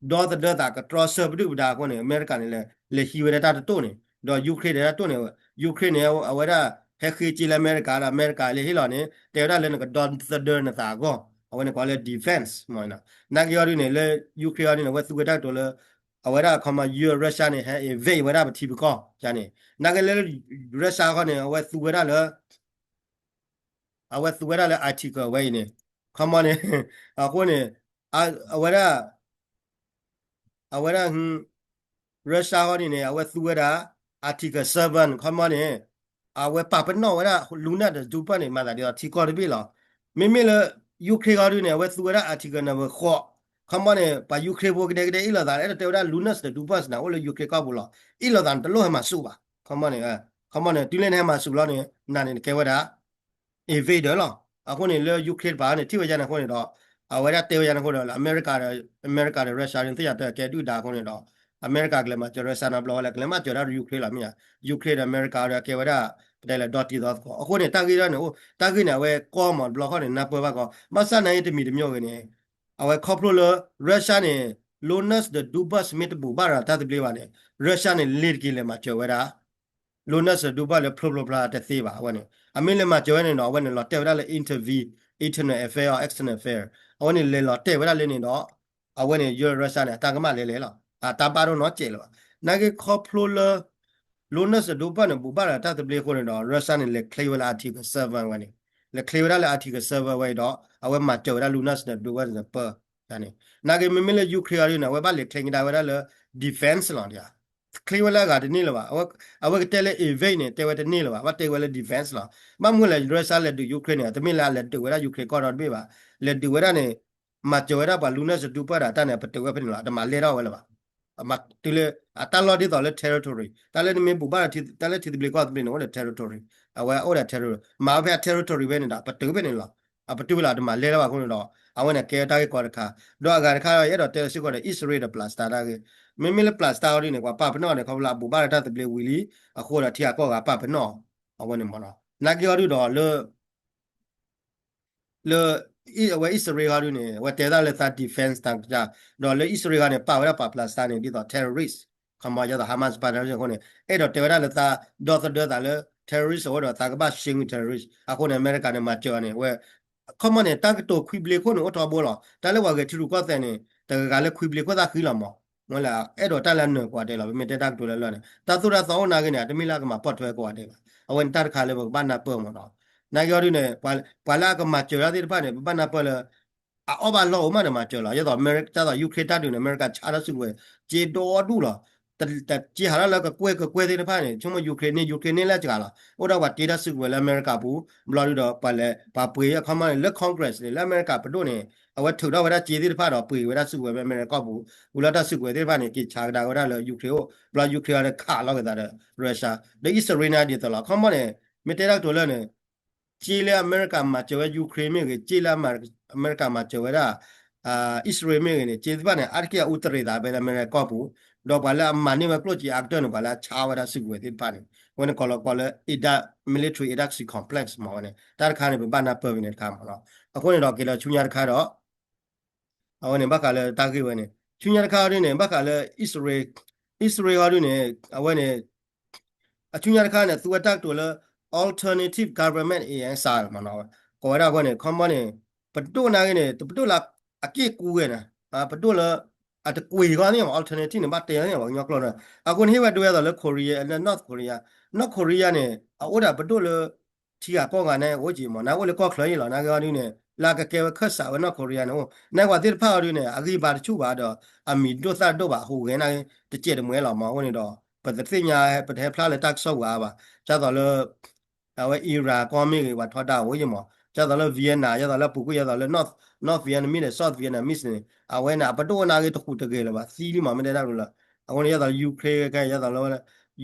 ဒီသဒၢသးကတြီဆၢပဒုၣ်ပဒါအဃိန့ၣ် အမဲရကၤန့ၣ် လဲၤဟံးဝဲဒၣ်တၢ်တတိၢ်န့ၣ် ဒီး Ukraine ဒၣ်တတိၢ်န့ၣ် Ukraine န့ၣ် အဝဲဒၣ် ဟဲဃ့စ့လၢအမဲရကၤဒီး အမဲရကၤလဲၤဟ့ၣ်လီၤန့ၣ် တဲဝဲဒၣ်လၢနကဒီသဒၢနသးအဂီၢ် အဝဲန့ၣ်ကိးလၢ defense မ့ၢ် နာ်က့အီၤဒုးန့ၣ် လၢ Ukraine အီၤဒုးန့ၣ် အဝဲသူဝဲတၢ်ကတိၤလၢ အဝဲဒၣ် ခီမီ ယူၢ် Russia န့ၣ် ဟဲ invade ဝဲဒၣ်ပထံပကီၢ်န့ၣ် နာ်က့လၢ Russia အဃိန့ၣ် အဝဲသူဝဲဒၣ်လၢ အဝဲသူဝဲဒၣ်လၢ article ဝဲအံၤန့ၣ် ခီမီန့ၣ် အဃိန့ၣ် အဝဲဒၣ် အဝဲဒၣ် Russia အဃိန့ၣ်န့ၣ် အဝဲသူဝဲဒၣ် article seven ခီမီန့ၣ် အဝဲပာ်ပနီၣ်ဝဲဒၣ် Luhansk ဒီး Donbas န့ၣ် မၤသးဒ်သိးထံကီၢ်တဘ့ၣ်လီၤ. မ့မ့ၢ်လၢ Ukraine အီၤဒုးန့ၣ် အဝဲသူဝဲဒၣ် article number four ခီမီန့ၣ် ပှၤ Ukraine ဖိကဒဲကဒဲအ့ၣ်လိာ်သး အဲၣ်ဒိးတဲဝဲဒၣ် Luhansk ဒီး Donbas န့ၣ် အိၣ်လၢ Ukraine ကီၢ်ပူၤလီၤ. အ့ၣ်လိာ်သးန့ၣ် တလိၣ်ဟဲမၤဆူၣ်ဘၣ် ခီမီန့ၣ် ခီမီန့ၣ် တုၤလၢနဟဲမၤဆူၣ်လီၤန့ၣ် နၤန့ၣ်နကဲဝဲဒၣ် invader လီၤ. အဃိန့ၣ်လၢ Ukraine တပၤန့ၣ် ထံၣ်ဝဲယါန့ၣ်အဃိန့ၣ်ဒီး အဝဲဒၣ်တဲဝဲယါန့ၣ်အဃိဒီး အမဲရကၤဒီး အမဲရကၤဒီး Russia န့ၣ် သ့ၣ်ညါတကဲဒုၣ်ဒါအဃိန့ၣ်ဒီး အမဲရကၤကလဲၤမၤစၢၤ Russia နီတဘျီဝဲလဲၣ် ကလဲၤမၤစၢၤဒၣ် Ukraine လီၤမ့ၢ်ဧါ. Ukraine ဒီးအမဲရကၤဒီးကဲဝဲဒၣ် ပတဲလၢဒီတံၤသီသကိး အဃိန့ၣ် တၢ်ဂ့ၢ်ဒၣ်န့ၣ် တၢ်ဂ့ၢ်န့ၣ် အဝဲကီမးတဘျီဃီန့ၣ် နၢ်ပၢၢ်ဘၣ်ကီ ဘၣ်ဆၣ်နာ်အံၤတမံၤတမံၤဂ့ၤန့ၣ် အဝဲခီဖျိလၢ Russia န့ၣ် Luhansk ဒီး Donbas မ့ၢ်တဘူးဘၣ်ဒီးတၢ်သဘျ့ဘၣ်န့ၣ် Russia န့ၣ် လ့ၤတက့ၤလဲၤမၤစၢၤဝဲဒၣ် Luhansk ဒီး Donbas လၢဖျိဖျိဖျါတသ့ဘၣ် အဝဲန့ၣ် အမ့ၢ်လဲၤမၤစၢၤဝဲန့ၣ်ဒီး အဝဲန့ၣ်လီၤတဲာ်ဝဲဒၣ်လၢ intervene internal affair or external affair အဝဲန့ၣ်လဲၤလီၤတဲာ်ဝဲဒၣ်လၢန့ၣ်ဒီး အဝဲန့ၣ် ယူၢ် Russia န့ၣ် အတၢ်ကမၣ်လဲၤလဲၤလီၤ အတၢ်ဘၣ်ဒိၣ်နီတစဲးလၢၤဘၣ်. နာ်က့ခီဖျိလၢ Luhansk ဒီး Donbas န့ၣ် ဘူးဘၣ်ဒီးတၢ်သဘျ့အဃိန့ၣ်ဒီး Russia န့ၣ် လဲၤချ့ဝဲလၢ article seven ဝဲန့ၣ် လဲၤချ့ဝဲဒၣ်လၢ article seven ဝဲအံၤဒီး အဝဲမၤစၢၤဝဲဒၣ် Luhansk ဒီး Donbas န့ၣ် ပၢန့ၣ် နာ်က့မ့မ့ၢ်လၢ Ukraine အီၤဒုးန့ၣ် အဝဲဘၣ်လဲၤချ့ကဒါဝဲဒၣ်လၢ defense လီၤ ချ့ဝဲလၢအဂၤတန့ၢ်လၢၤဘၣ်. အဝဲကတဲလၢ invade န့ၣ် တဲဝဲတန့ၢ်လၢၤဘၣ်. ဘၣ်တဲဝဲလၢ defense လီၤ. ဘၣ်မနုၤလဲၣ် Russia လဲၤဒုး Ukraine န့ၣ် တမ့ၢ်လၢအလဲၤဒုးဝဲဒၣ် Ukraine ကီၢ်ဒီတဘ့ၣ်ဘၣ်. လဲၤဒုးဝဲဒၣ်န့ၣ် မၤစၢၤဝဲဒၣ်ပှၤ Luhansk ဒီး Donbas ဒၣ်တၢ်န့ၣ် ပတုာ်ဝဲဖဲန့ၣ်လီၤ. တမၤလဲၢ်ထီၣ်ဝဲလၢၤဘၣ်. တုၤလၢ အတၢ်လီၢ်ဒ်သိးလၢ territory တၢ်လၢနမ့ၢ်ဘူးဘၣ်ဒီး တၢ်လၢထံသဘျ့ကီၢ်သဘျ့န့ၣ် အိၣ်ဒီး territory အဝဲအိၣ်ဒီး territory မၤဝဲဖဲအ territory ဖဲန့ၣ်ဒီး ပတုာ်ဖဲန့ၣ်လီၤ. အပတုာ်ဝဲလီၤ တမၤလဲၢ်ထီၣ်ဘၣ်အဃိန့ၣ်ဒီး အဝဲန့ၣ်ကဲတၢ်ဂ့ၢ်ကီတခါ ဒီးအဂၤတခါ ယအဲၣ်ဒိးတဲလၢစ့ၢ်ကီးဒီး အံၣ်စရ့လးဒီး Palestine တၢ်ဂ့ၢ် မ့မ့ၢ်လၢ Palestine အီၤဒုးန့ၣ် ပှၤပာ်ပနီၣ်န့ၣ် ခီဖျိလၢအဘူးဘၣ်ဒီးတၢ်သဘျ့ဝံၤလံ အဃိဒီးထံဂၤကီၢ်ဂၤပာ်ပနီၣ် အဝဲန့ၣ်မ့ၢ်နီၤ နာ်က့အီၤဒုးဒီးလၢ လၢ အဝဲအံၣ်စရ့လးအီၤဒုးန့ၣ် အဝဲတဲဝဲဒၣ်လၢသး defense တၢ်ကစၢ် ဒီးလၢအံၣ်စရ့လးအီၤန့ၣ် ပာ်ဝဲဒၣ်ပှၤ Palestine န့ၣ် ဒ်သိး terrorist ခီမီ ဒ်သိး Hamas ပှၤ terrorist အဃိန့ၣ် အဲၣ်ဒိးတဲဝဲဒၣ်လၢသး ဒီသဒၢသးလၢ terrorist အဝဲဒီးသးကဘၣ် ရှင်း terrorist အဃိန့ၣ် အမဲရကၤန့ၣ် မၤစၢၤအီၤန့ၣ် အဝဲ ခီမီန့ၣ် တၢ်ကတိၤခွံဘျ့ခိၣ်န့ၣ် အိၣ်ထီဘိလီၤ. တၢ်လၢပှၤဂဲၤထံရူၢ်ကီၢ်သဲးန့ၣ် တဂၤဂၤလၢခွံဘျ့ခိၣ်သၣ်ဃံလီၤမး မ့ၢ်လၢ အဲၣ်ဒိးတၢ်လၢအနၢၤကိးဂၤဒဲးလီၤ. ပမ့ၢ်တဲတၢ်ကတိၤလၢလၢ်န့ၣ် တၢ်သိၣ်တၢ်သီအိၣ်နာ်က့န့ၣ် အတမ့ၢ်လၢအကမၤပိာ်ထွဲကိးဂၤဒဲးဘၣ်. အဝဲန့ၣ်တၢ်တခါလၢပကဘၣ်နၢ်ပၢၢ်မးနီၤ. နာ်က့အီၤဒုးန့ၣ် ပှၤလၢအကမၤစၢၤတၢ်သ့ၣ်တဖၣ်န့ၣ် ပဘၣ်နၢ်ပၢၢ်လၢ အအီၣ်ဘၣ်လီၢ်အိၣ်မးဒီးမၤစၢၤလီၤ. ဒ်သိး ဒ်သိး Ukraine တၢ်ဒုးန့ၣ် အမဲရကၤဆါထီၣ်စုကဝဲၤ စ့ဒီဒူၣ်လီၤ. တက့ဟးထီၣ်လၢကကွဲၢ်ကကွဲၢ်သ့ၣ်တဖၣ်န့ၣ် ဆိကမိၣ် Ukraine န့ၣ် Ukraine န့ၣ်လၢစှၤလီၤ အိၣ်ဒီးပှၤတ့တၢ်စုကဝဲၤလၢအမဲရကၤပူၤ ဘျီဒုဒီးပှၤလဲၤ ပှၤပှ့ၤအခီမီန့ၣ် လၢ Congress န့ၣ် လၢအမဲရကၤပဒိၣ်န့ၣ် အဝဲထုးထီၣ်ဝဲဒၣ်စ့သ့ၣ်တဖၣ်ဒီးပှ့ၤဝဲဒၣ်စုကဝဲၤဖဲအမဲရကၤပူၤ ဝံၤလီၤတၢ်စုကဝဲၤသ့ၣ်တဖၣ်န့ၣ် က့ၤဆါကဒါဝဲဒၣ်လၢ Ukraine အိၣ် ဘျီ Ukraine အီၤန့ၣ်ခးလီၤက့ၤသးဒီး Russia ဒီး Israel န့ၣ်ဒ်သိးလီၤ အခီမီန့ၣ် မ့ၢ်တဲတၢ်ကတိၤလၢန့ၣ် စ့လၢအမဲရကၤမၤစၢၤဝဲ Ukraine မ့ၢ်ဂ့ၤ စ့လၢအမဲရကၤမၤစၢၤဝဲဒၣ် Israel မ့ၢ်ဂ့ၤန့ၣ် စ့သ့ၣ်တဖၣ်န့ၣ် အါတက့ၢ်အအူတရံးသးဖဲလၢအမဲရကၤကီၢ်ပူၤ ဒီးပှၤလၢအမၤန့ၢ်ဝဲကျိၣ်စ့အါကတၢၢ်န့ၣ် ပှၤလၢအဆါဝဲဒၣ်စုကဝဲၤသ့ၣ်တဖၣ်န့ၣ် အဝဲန့ၣ်ကိးလီၤကိးလၢ industrial military industrial complex မ့ၢ်ဝဲန့ၣ် တၢ်တခါန့ၣ် ပဘၣ်နၢ်ပၢၢ်ဖဲန့ၣ်တခါမ့ၢ်နီၤ အဃိန့ၣ်ဒီးက့ၤဒီးဆူညါတခါဒီး အဝဲန့ၣ် ဘၣ်ဃးလၢတၢ်ဂ့ၢ်ဝဲန့ၣ် ဆူညါတခါအီၤဒ်န့ၣ် ဘၣ်ဃးလၢ Israel, Israel အီၤဒ်န့ၣ် အဝဲန့ၣ် အဆူညါတခါန့ၣ် သူဝဲတၢ်ကတိၤလၢ alternative government အံၤစၢ်မ့ၢ်နီၤ ကိးဝဲဒၣ်အဃိန့ၣ် ခီမီန့ၣ် ပဒိၣ်နာ်ဂ့ၤန့ၣ် တပဒိၣ်လၢအက့ၢ်ကူဝဲန့ၣ် ပဒိၣ်လၢ အတကွံာ်ဃီန့ၣ်မ့ၢ် alternative န့ၣ် ဘၣ်တဲန့ၣ် ပှၤကညီကျိာ်န့ၣ် အဃိန့ၣ် ဟ့ၣ်ဝဲဒိဝဲဒၣ်လၢ Korea လၢ North Korea, North Korea န့ၣ် အအိၣ်ဒၣ်ပဒိၣ်လၢ ထံဂၤကီၢ်ဂၤန့ၣ် အိၣ်က့ၤမ့ၢ် နာ်က့အိၣ်လၢကီၢ်ချၢအံၤလီၤ နာ်ဂ့ၤအီၤဒ်န့ၣ် လၢအကကဲဝဲခၢၣ်စးဝဲ North Korea န့ၣ်အိၣ် နာ်က့ပှၤသ့ၣ်တဖၣ်အီၤဒ်န့ၣ် အဂံၢ်ဘါတဆူၣ်ဘၣ်ဒီး အမံၤဒိၣ်သၣ်ဒိၣ်ဘၣ် ဟူးဂဲၤနာ်က့ တစဲးတမှဲလီၤမ့ၢ် အဃိန့ၣ်ဒီး ပတသ့ၣ်ညါ ပတဟဲဖျါလၢတၢ်ကစီၣ်ဝဲအါဘၣ် ဒ်သိးလၢ အဝဲ Iran ကီၢ်မ့ၢ်ဂ့ၤ ပှၤထီဒါအိၣ်ယ့ၢ်မး ဒ်သိးလၣ် Vietnam ဒ်သိးလၢပူၤကွံာ် ဒ်သိးလၢ North, North Vietnamese ဒီး South Vietnamese န့ၣ် အဝဲန့ၣ် အပဒိၣ်နာ်ဂ့ၤတဟူးတဂဲၤလၢၤဘၣ် သံလံမး မ့ၢ်တဲဒၣ်လၢ အဃိန့ၣ် ဒ်သိးလၢ Ukraine ခဲခဲ ဒ်သိးလၢ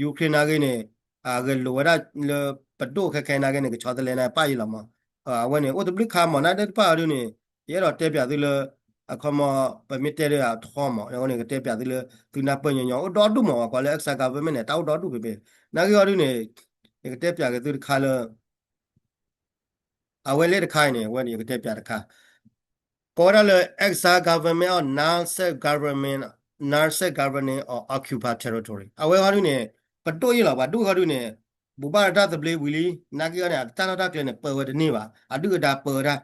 Ukraine နာ်ဂ့ၤန့ၣ် အဂဲၤလိာ်ဝဲဒၣ်လၢပဒိၣ်ခဲခဲနာ်ဂ့ၤန့ၣ် ကဆီတလဲနာ်ဂ့ၤပၣ်အံၤလီၤမး အဝဲန့ၣ် အိၣ်တဘျုးခါမး နာ်သ့ၣ်တဖၣ်အီၤဒ်န့ၣ် ယအဲၣ်ဒိးတဲပၠးသုလၢ အခီမး ပမ့ၢ်တဲဒီးအထီမး အဃိန့ၣ် ကတဲပၠးသုလၢ သုနၢ်ပၢၢ်ညီညီ အိၣ်ဒီဒူၣ်မး ပှၤကိးလၢ exile government န့ၣ် တၢ်အိၣ်ဒီဒူၣ်ဖဲဖဲ နာ်ဂ့ၤအီၤဒ်န့ၣ် ယကတဲပၠးက့ၤသုတခါလၢ အဝဲလဲၣ်တခါအံၤန့ၣ် အဝဲန့ၣ် ယကတဲပၠးတခါ ကိးဝဲဒၣ်လၢ exile government of non-self government, non-self governing or occupied territory အဝဲဟီဒ်န့ၣ် ပဒိၣ်အံၤလီၤ ပှၤဒိၣ်ဟီဒ်န့ၣ် ဘူၣ်ဘၣ်တၢ်သဘျ့ဝံၤလံ နာ်က့အီၤန့ၣ် အတၢ်လီၢ်တၢ်ကျဲန့ၣ် ပၢဝဲတန့ၢ်ဘၣ် အဒုၣ်အဒါပၢဝဲဒၣ်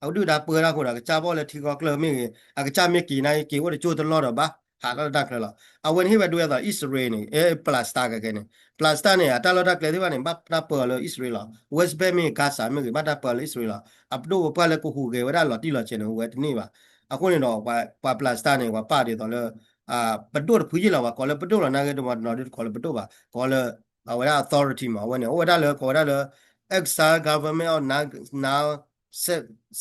အဒုၣ်အဒါပၢဝဲဒၣ်အဃိဒီး ကစၢ်ဘီၣ်လၢထံကီၢ်ကျၢၢ်မ့ၢ်ဂ့ၤ အကစၢ်မ့ၢ်က့ၤနာ်က့ က့ၤအိၣ်တကၠိၢ်တလီၢ်ဒီးဘၣ် ဟးထီၣ်လၢတၢ်ချၢလီၤ အဝဲန့ၣ်ဟ့ၣ်ဝဲဒိဝဲဒ်သိး Israel န့ၣ် Palestine ခဲခဲန့ၣ် Palestine န့ၣ် အတၢ်လီၢ်တၢ်ကျဲသ့ၣ်တဖၣ်န့ၣ် ဘၣ်တၢ်ပၢအီၤလၢ Israel လီၤ West Bank မ့ၢ် Gaza မ့ၢ်ဂ့ၤ ဘၣ်တၢ်ပၢအီၤလၢ Israel လီၤ အပဒိၣ်ပပှၢ်လၢကဟူးဂဲၤဝဲဒၣ်လီၤတံၢ်လီၤဆဲးန့ၣ် ဟူးဂဲၤတန့ၢ်ဘၣ် အဃိန့ၣ်ဒီး ပှၤ Palestine န့ၣ် ပှၤပာ်ဒ်သိးလၢ ပဒိၣ်တဖုယ့ၢ်လီၤ ပှၤကိးလၢပဒိၣ်လီၤ နာ်ဂ့ၤတမၤတနီၤဒ်တကိးလၢပဒိၣ်ဘၣ် ကိးလၢ အဝဲဒၣ် authority မး အဝဲန့ၣ် အိၣ်ဝဲဒၣ်လၢ ကိးဝဲဒၣ်လၢ exile government of non, non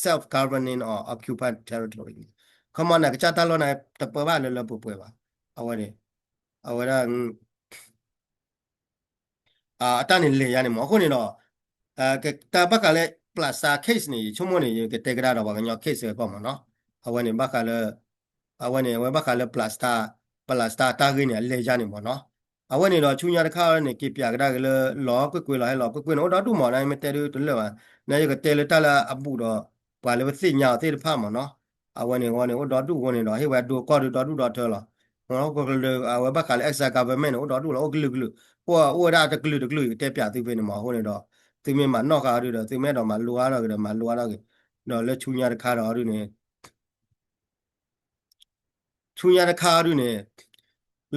self governing or occupied territory ခီမီန့ၣ် ကစၢ်တၢ်လီၢ်န့ၣ် တပၢဘၣ်လၢလၢပှဲၤပှဲၤဘၣ် အဝဲန့ၣ် အဝဲဒၣ် အတၢ်န့ၣ်လဲၤယါန့ၣ်မး အဃိန့ၣ်ဒီး တၢ်ဘၣ်ဃးလၢ Palestine case န့ၣ် ယဆိကမိၣ်န့ၣ် ယကတဲကဒါဒီးပှၤကညီ case စ့ၢ်ကီးမးနီၤ အဝဲန့ၣ်ဘၣ်ဃးလၢ အဝဲန့ၣ် အဝဲဘၣ်ဃးလၢ Palestine, Palestine တၢ်ဂ့ၢ်န့ၣ် အလဲၤယါန့ၣ်မးနီၤ အဝဲန့ၣ်ဒီးဆူညါတခါန့ၣ် က့ၤပၠးကဒါက့ၤလၢလီၤကွ့ၢ်ကွ့ၢ်လီၤ ဟဲလီၤကွ့ၢ်ကွ့ၢ်န့ၣ် အိၣ်ဒီဒူၣ်မး နမ့ၢ်တဲဒ်တလၢာ်ဘၣ် နယကတဲလၢတၢ်လၢအဘူးဒီး ပှၤလၢပသ့ၣ်ညါအီၤသ့ၣ်တဖၣ်မးနီၤ အဝဲန့ၣ်ဝဲန့ၣ် အိၣ်ဒီဒူၣ်အဃိန့ၣ်ဒီး ဟ့ၣ်ဝဲဒိကီၢ်ဒုးဒီဒူၣ်ဒီထၢလီၤ အဝဲဘၣ်ဃးလၢ exile government န့ၣ် အိၣ်ဒီဒူၣ်လီၤ အိၣ်ကလုာ်ကလုာ် အိၣ်အိၣ်ဝဲဒၣ်တကလုာ်တကလုာ် ယကတဲပၠးသုဖဲန့ၣ်မး အဃိန့ၣ်ဒီး သုမ့ၢ်မၤနီၣ်ဃာ်အီၤဒုးဒီး သုမ့ၢ်အဲၣ်ဒိးမၤလိအါထီၣ်က့ၤဒီး မၤလိအါထီၣ်က့ၤ ဒီးလၢဆူညါတခါဒီးဒုးန့ၣ် ဆူညါတခါဒုးန့ၣ်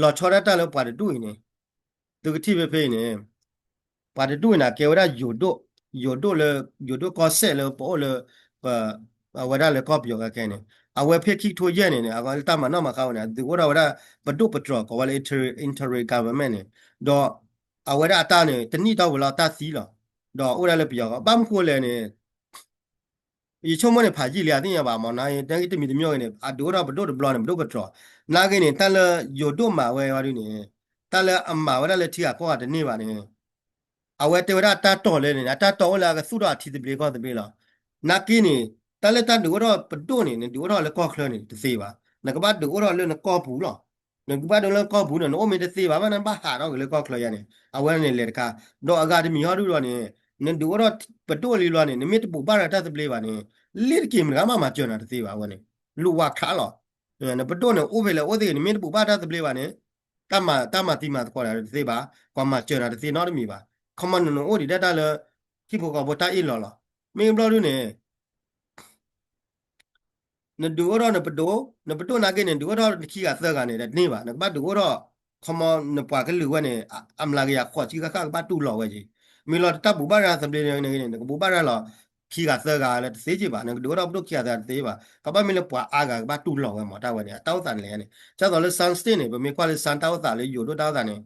လီၤဆီဒၣ်တၢ်လၢပှၤတဒူၣ်အံၤန့ၣ် သုကထံၣ်ဖဲဖဲအံၤန့ၣ် ပှၤတဒူၣ်အံၤန့ၣ် ကဲဝဲဒၣ်ယိၤဒိၣ် ယိၤဒိၣ်လၢ ယိၤဒိၣ်ကီၢ်စဲၣ်လၢပအိၣ်လၢ ပ အဝဲဒၣ်လၢကီၢ်ပယီၤခဲခဲန့ၣ် အဝဲဖဲခံကထိယဲၢ်န့ၣ်န့ၣ် အဝဲလၢတၢ်မၤနီၣ်မၤဃါဝဲန့ၣ် အဒုးအိၣ်ထီၣ်ဝဲဒၣ်ပဒိၣ်ပတြီၤကိးဝဲလၢ interim government န့ၣ် ဒီး အဝဲဒၣ်အတၢ်န့ၣ် တနံၣ်တီၢ်ဝံၤလီၤတၢ်သံလီၤ ဒီးအိၣ်ဒၣ်လၢပယီၤ ဘၣ်မနုၤဃိလဲၣ်န့ၣ် ယဆိကမိၣ်န့ၣ် ဖးယံာ်လံ အသ့ၣ်ညါဘၣ်မး နာ်ဂ့ၤ တမံၤတမံၤဂ့ၤန့ၣ် အဒုးအိၣ်ထီၣ်ပဒိၣ်တဘျီန့ၣ် ပဒိၣ်ပတြီၤ နာ်ဂ့ၤန့ၣ် တၢ်လၢယိၤဒိၣ်မၤဝဲအီၤဒုးန့ၣ် တၢ်လၢအမၤဝဲဒၣ်လၢထံဂၤကီၢ်ဂၤတန့ၢ်ဘၣ်န့ၣ် အဝဲတဲဝဲဒၣ်တၢ်တီၤလဲၣ်န့ၣ် အတၢ်တီၤအိၣ်လၢအကသူၣ်ထီၣ်အထံသဘျ့ကီၢ်သဘျ့လီၤ. နာ်ဂ့ၤန့ၣ် တၢ်လၢတၢ်ဒုးအိၣ်ထီၣ်ပဒိၣ်န့ၣ် နဒုးအိၣ်ထီၣ်လၢကီၢ်ချၢန့ၣ် တသ့ဘၣ်. နကဘၣ်ဒုးအိၣ်ထီၣ်လၢနကီၢ်ပူၤလီၤ. နကဘၣ်ဒုးလၢကီၢ်ပူၤန့ၣ် နအိၣ်မ့ၢ်တသ့ဘၣ် ဘၣ်နဘၣ်ဟးထီၣ်က့ၤလၢကီၢ်ချၢယါန့ၣ် အဝဲန့ၣ်လဲၤတခါ ဒီးအဂၤတမံၤဟီဒုဒီးန့ၣ် နဒုးအိၣ်ထီၣ်ပဒိၣ်လံလီၤန့ၣ် နမ့ၢ်တဘူၣ်ဘၣ်ရၤတၢ်သဘျ့ဘၣ်န့ၣ် လ့တက့ၤမတၤဂၤမးမၤစၢၤနၤတသ့ဘၣ် အဝဲန့ၣ် လူၤဝၤခးလီၤ. နပဒိၣ်န့ၣ် အိၣ်ဖဲလဲၣ်အိၣ်သ့ၣ်ဂ့ၤ နမ့ၢ်တဘူၣ်ဘၣ်တၢ်သဘျ့ဘၣ်န့ၣ် တၢ်မၤသံမၤသကိးနၤတသ့ဘၣ် ပှၤမၤစၢၤနၤတသ့နီတမံၤဘၣ်. ခီမီ နအိၣ်ဒံးဒၣ်တၢ်လၢ ဟံၣ်ဖိဃီဖိတၢ်အ့ၣ်လိာ်လီၤ. မ့ၢ်ဘျီဒုန့ၣ် နဒုးအိၣ်ထီၣ်နပဒိၣ် နပဒိၣ်နာ်ဂ့ၤန့ၣ် ဒုးအိၣ်ထီၣ်နခံဂၤသၢဂၤန့ၣ် တန့ၢ်ဘၣ် နကဘၣ်ဒုးအိၣ်ထီၣ် ခီမီ နပှၤကလုာ်ဝဲန့ၣ် အမျးကယၤဃိးဆံဃၣ်ဃၣ်ကဘၣ်တူၢ်လိာ်ဝဲက့ၤ မ့ၢ်လီၤတၢ်ဘူၣ်ဘၣ်ရၤသဘျ့န့ၣ် နကဘူၣ်ဘၣ်ရၤလီၤ ခံဂၤသၢဂၤလၢတသ့က့ဘၣ်, နကဒုးအိၣ်ထီၣ်ပဒိၣ်ခံဂၤသၢဂၤတသ့ဘၣ်, ကဘၣ်မ့ၢ်လၢပှၤအါဂၤကဘၣ်တူၢ်လိာ်ဝဲမး တၢ်ဝဲန့ၣ် အတၢ်အိၣ်သးန့ၣ်လဲၣ်န့ၣ်, ဒ်သိးလၢ Shan State န့ၣ် ပမ့ၢ်ကွၢ်လၢ Shan တၢ်အိၣ်သးလၢယိၤဒိၣ်တၢ်အိၣ်သးန့ၣ်